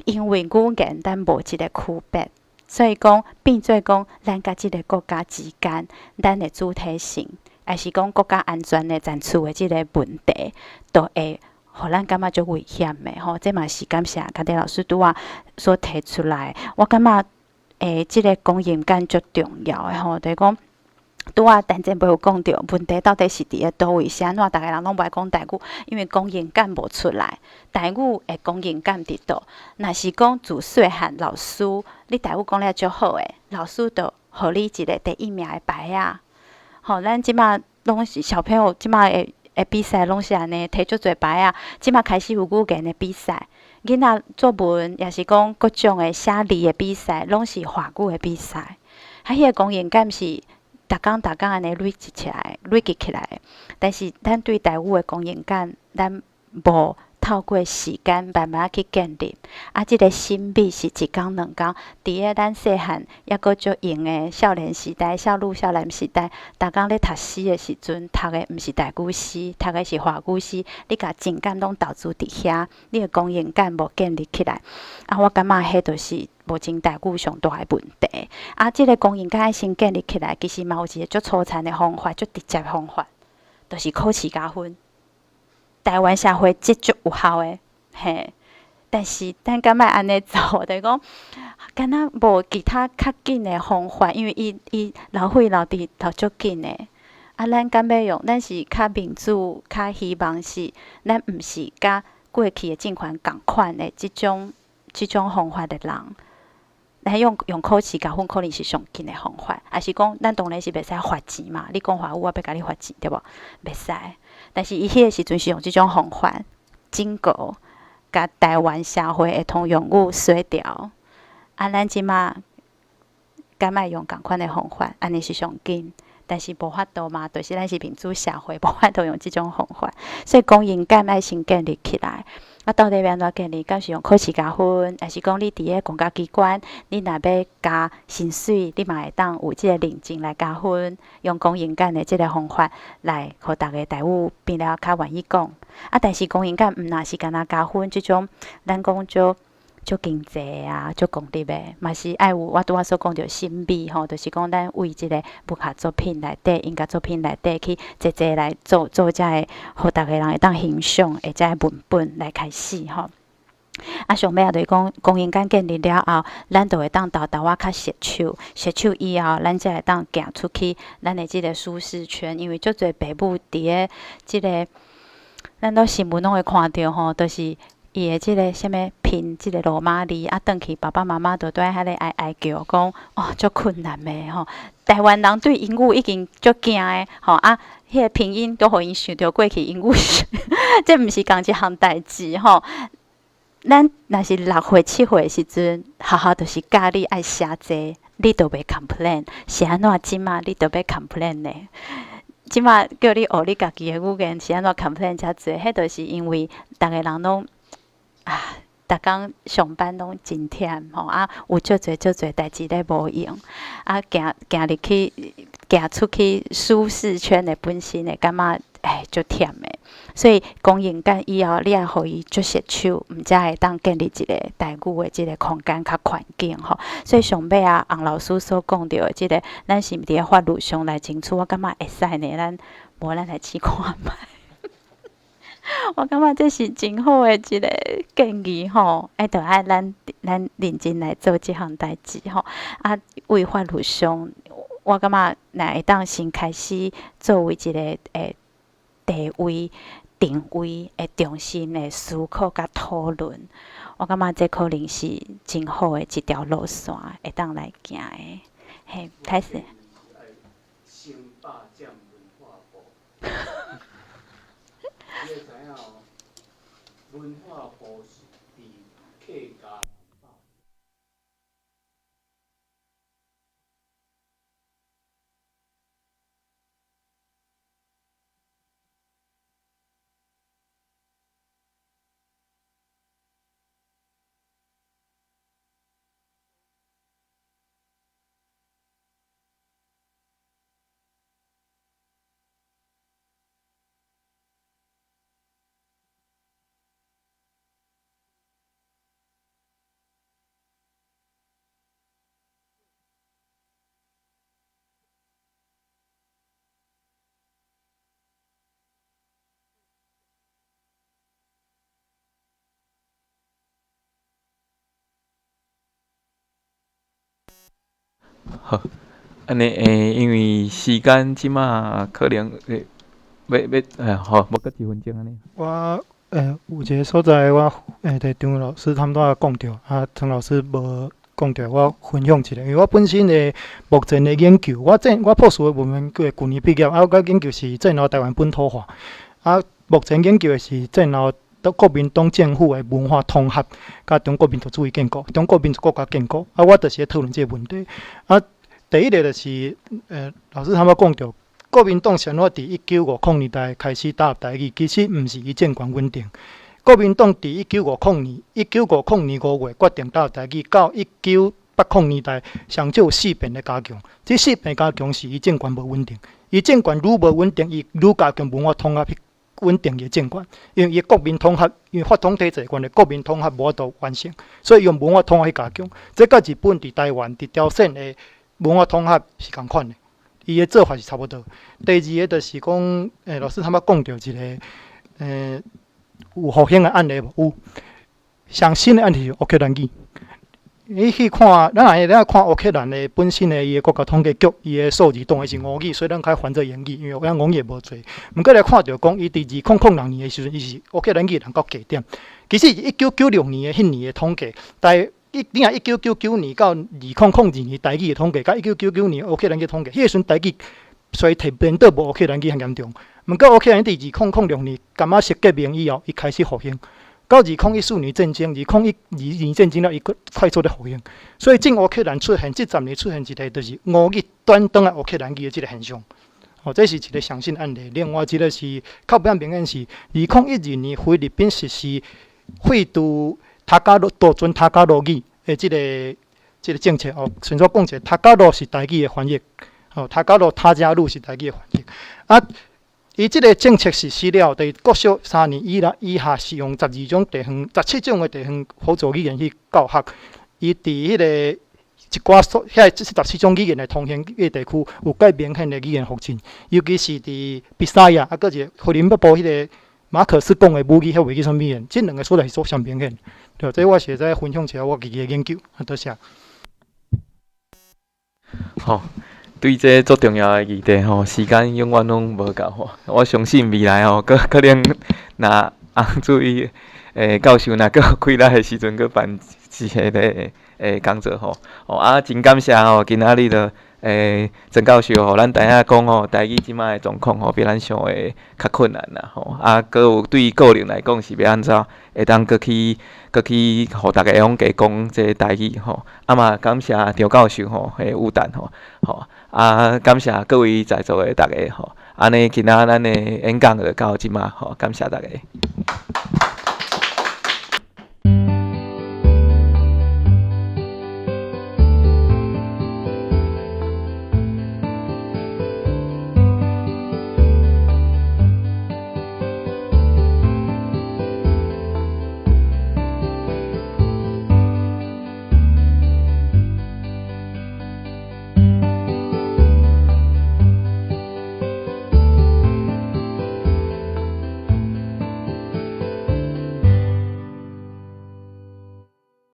B: 因為語言咱無這个區別，所以講變做講，咱佮這个國家之間，咱的主體性，抑是講國家安全的層次的這个問題，都會予咱感覺足危險的吼，這嘛是感謝家德老師拄仔所提出來。我感覺這个光榮感足重要的吼，就是講拄仔陳前輩有講著，問題到底是佇咧佗位？是按怎逐个人攏無愛講台語？因為光榮感無出來，台語的光榮感佇佗？若是講自細漢老師，你台語講了足好的，老師就予你一个第一名的牌仔。吼，咱這馬攏是小朋友，這馬的比賽攏是按呢，提足濟牌仔。這馬開始有語言的比賽，囡仔作文，抑是講各種的寫字的比賽，攏是華語的比賽。啊，彼个光榮感是逐工逐工按呢累積起來，累積起來。但是咱對台語的光榮感，咱無透過時間慢慢去建立。啊，這个審美是一工兩工，佇咧咱細漢猶閣足閒的少年時代、少女少男時代，逐工咧讀詩的時陣，讀的毋是台語詩，讀的是華語詩。你共情感攏投資佇遐，你的光榮感無建立起來。啊，我感覺彼就是目前台語上大的問題。啊，這个光榮感愛先建立起來，其實嘛有一个足粗殘的方法，足直接的方法，就是考試加分。台灣社會這足有效的，嘿。但是咱敢愛按呢做，就是講，敢若無其他較緊的方法，因為伊流血流佇流足緊的。啊，咱敢欲用？咱是較民主，較希望是，咱毋是佮過去的政權仝款的這種方法的人。咱用考試加分可能是上緊的方法，抑是講咱當然是袂使罰錢嘛？你講華語，我欲共你罰錢，對無？袂使。但是伊彼個時陣是用這種方法，警告，共台灣社會的通用語洗掉。啊，咱這馬敢愛用仝款的方法，按呢是上緊。但是無法度嘛，就是咱是民主社會，無法度用這種方法。所以公認感愛先建立起來。啊，到底欲按怎建立？敢是用考試加分，抑是講你佇個公家機關，你若欲加薪水，你嘛會當有這個認證來加分，用公認感的這個方法來，予逐个台語變了較願意講。啊，但是公認感毋若是干焦加分這種，咱講足足經濟啊，足功利的，嘛是愛有我拄仔所講著審美吼，就是講咱為這個文學作品內底、音樂作品內底去齊齊來做做遮个，予逐个人會當欣賞的遮个文本來開始吼。啊，上尾仔就是講，公認感建立了後，咱就會當沓沓仔較熟手，熟手以後，咱才會當行出去咱的這個舒適圈，因為足濟爸母佇个這個，咱攏新聞攏會看著吼，就是伊的這個啥物拼這個羅馬字，啊，轉去爸爸媽媽就蹛遐咧哀哀叫，講哦足困難的吼。台灣人對英語已經足驚的吼，啊，彼個拼音閣予𪜶想著過去英語，這毋是仝一項代誌吼。咱若是6歲、7歲的時陣，學校就是教你愛寫這個，你都袂 complain。是按怎這馬你都欲 complain 呢？這馬叫你學你家己的語言，是按怎 complain 遮濟？彼就是因為逐个人攏啊，逐工上班攏真忝吼，啊，有足濟足濟代誌咧無閒，啊，行行入去，行出去舒適圈的本身會感覺欸足忝的。所以公認感以後，你愛予伊足熟手，毋才會當建立一個台語的這個空間較環境吼。所以上尾仔，洪老師所講著的這個，咱是毋佇咧法律上來爭取，我感覺會使呢。咱無咱來試看覓。我感覺這是真好的一個建議吼，愛著愛咱認真來做這項代誌吼。啊，為法律上，我感覺若會當先開始作為一個地位定位的中心的思考佮討論，我感覺這可能是真好的一條路線，會當來行的。嘿，開始。
D: 先霸佔文化部。你會知影哦，文化部是佇客家。
A: 好，按呢欸，因為時間這馬可能會欲欲欸好，無閣一分鐘按呢。
E: 我有一個所在，我佇張老師他們拄仔講著，啊，陳老師無講著，我分享一下，因為我本身的目前的研究，我博士的論文叫舊年畢業，啊，我研究是戰後台灣本土化，啊，目前研究的是戰後國民黨政府的文化統合，佮中國民族主義建國、中國民族國家建國，啊，我就是咧討論這個問題。啊，第一个就是，老師他們講著，國民黨是按怎佇1950年代開始打入台語，其實毋是伊政權穩定。國民黨佇1950年，1950年5月決定打入台語，到1980年代上少有四遍的加強。這四遍加強是伊政權無穩定，伊政權愈無穩定，伊愈加強文化統合去穩定伊的政權，因為伊國民統合，因為法統體制的關係，國民統合無法度完成，所以用文化統合去加強。這佮日本佇台灣、佇朝鮮的文化統合是仝款的，伊的做法是差不多。第二个就是講，老師他們講著一个，有復興的案例無？有，上新的案例是烏克蘭語。你去看，咱看烏克蘭的本身的伊的國家統計局，伊的數字當然是吳語，所以咱較翻做英語，因為咱吳語無濟。毋過來看著講，伊佇2006年的時陣，伊是烏克蘭語人到低點。其實1996年的彼年的統計，台你若1999年到2002年台語的統計，佮1999年烏克蘭語統計，彼個時陣台語衰退顛倒無烏克蘭語遐嚴重。毋過烏克蘭佇2006年柑仔色革命以後，伊開始復興。到2014年戰爭，2012年戰爭了，伊閣快速咧復興。所以進烏克蘭出現，這10年出現一個就是俄語轉轉來烏克蘭語的這個現象。哦，這是一個相信案例。另外一個是較比較明顯是，2012年菲律賓實施廢除他加祿獨尊他加祿語的這個政策。哦，先煞講一下，他加祿是台語的翻譯，哦，他加祿他加魯是台語的翻譯。啊，伊這個政策實施了，佇國小3年以來以下是用12種地方、17種的地方輔助語言去教學。伊佇彼個一寡所遐這17種語言的通行的地區，有較明顯的語言復振，尤其是佇比薩亞，啊，閣一個菲律賓北部彼個馬可斯講的母語，彼袂記啥物語言，這兩個所在是做上明顯。對，這我是會使分享一下我家己的研究。啊，多謝。
A: 好，對這足重要的議題吼，時間永遠攏無夠吼。我相信未來吼，閣可能若洪主義教授若閣有氣力的時陣，閣辦一個講座吼。哦啊，真感謝吼，今仔日就曾教授予咱知影講吼，台語這擺的狀況吼，比咱想的較困難啦吼。啊，閣有對個人來講是欲按怎會當閣去予逐家攏加講這個台語吼。啊嘛，感謝張教授吼，彼個與談吼，吼啊，感謝各位在座的逐家吼。按呢，今仔咱的演講就到這擺吼，感謝逐家。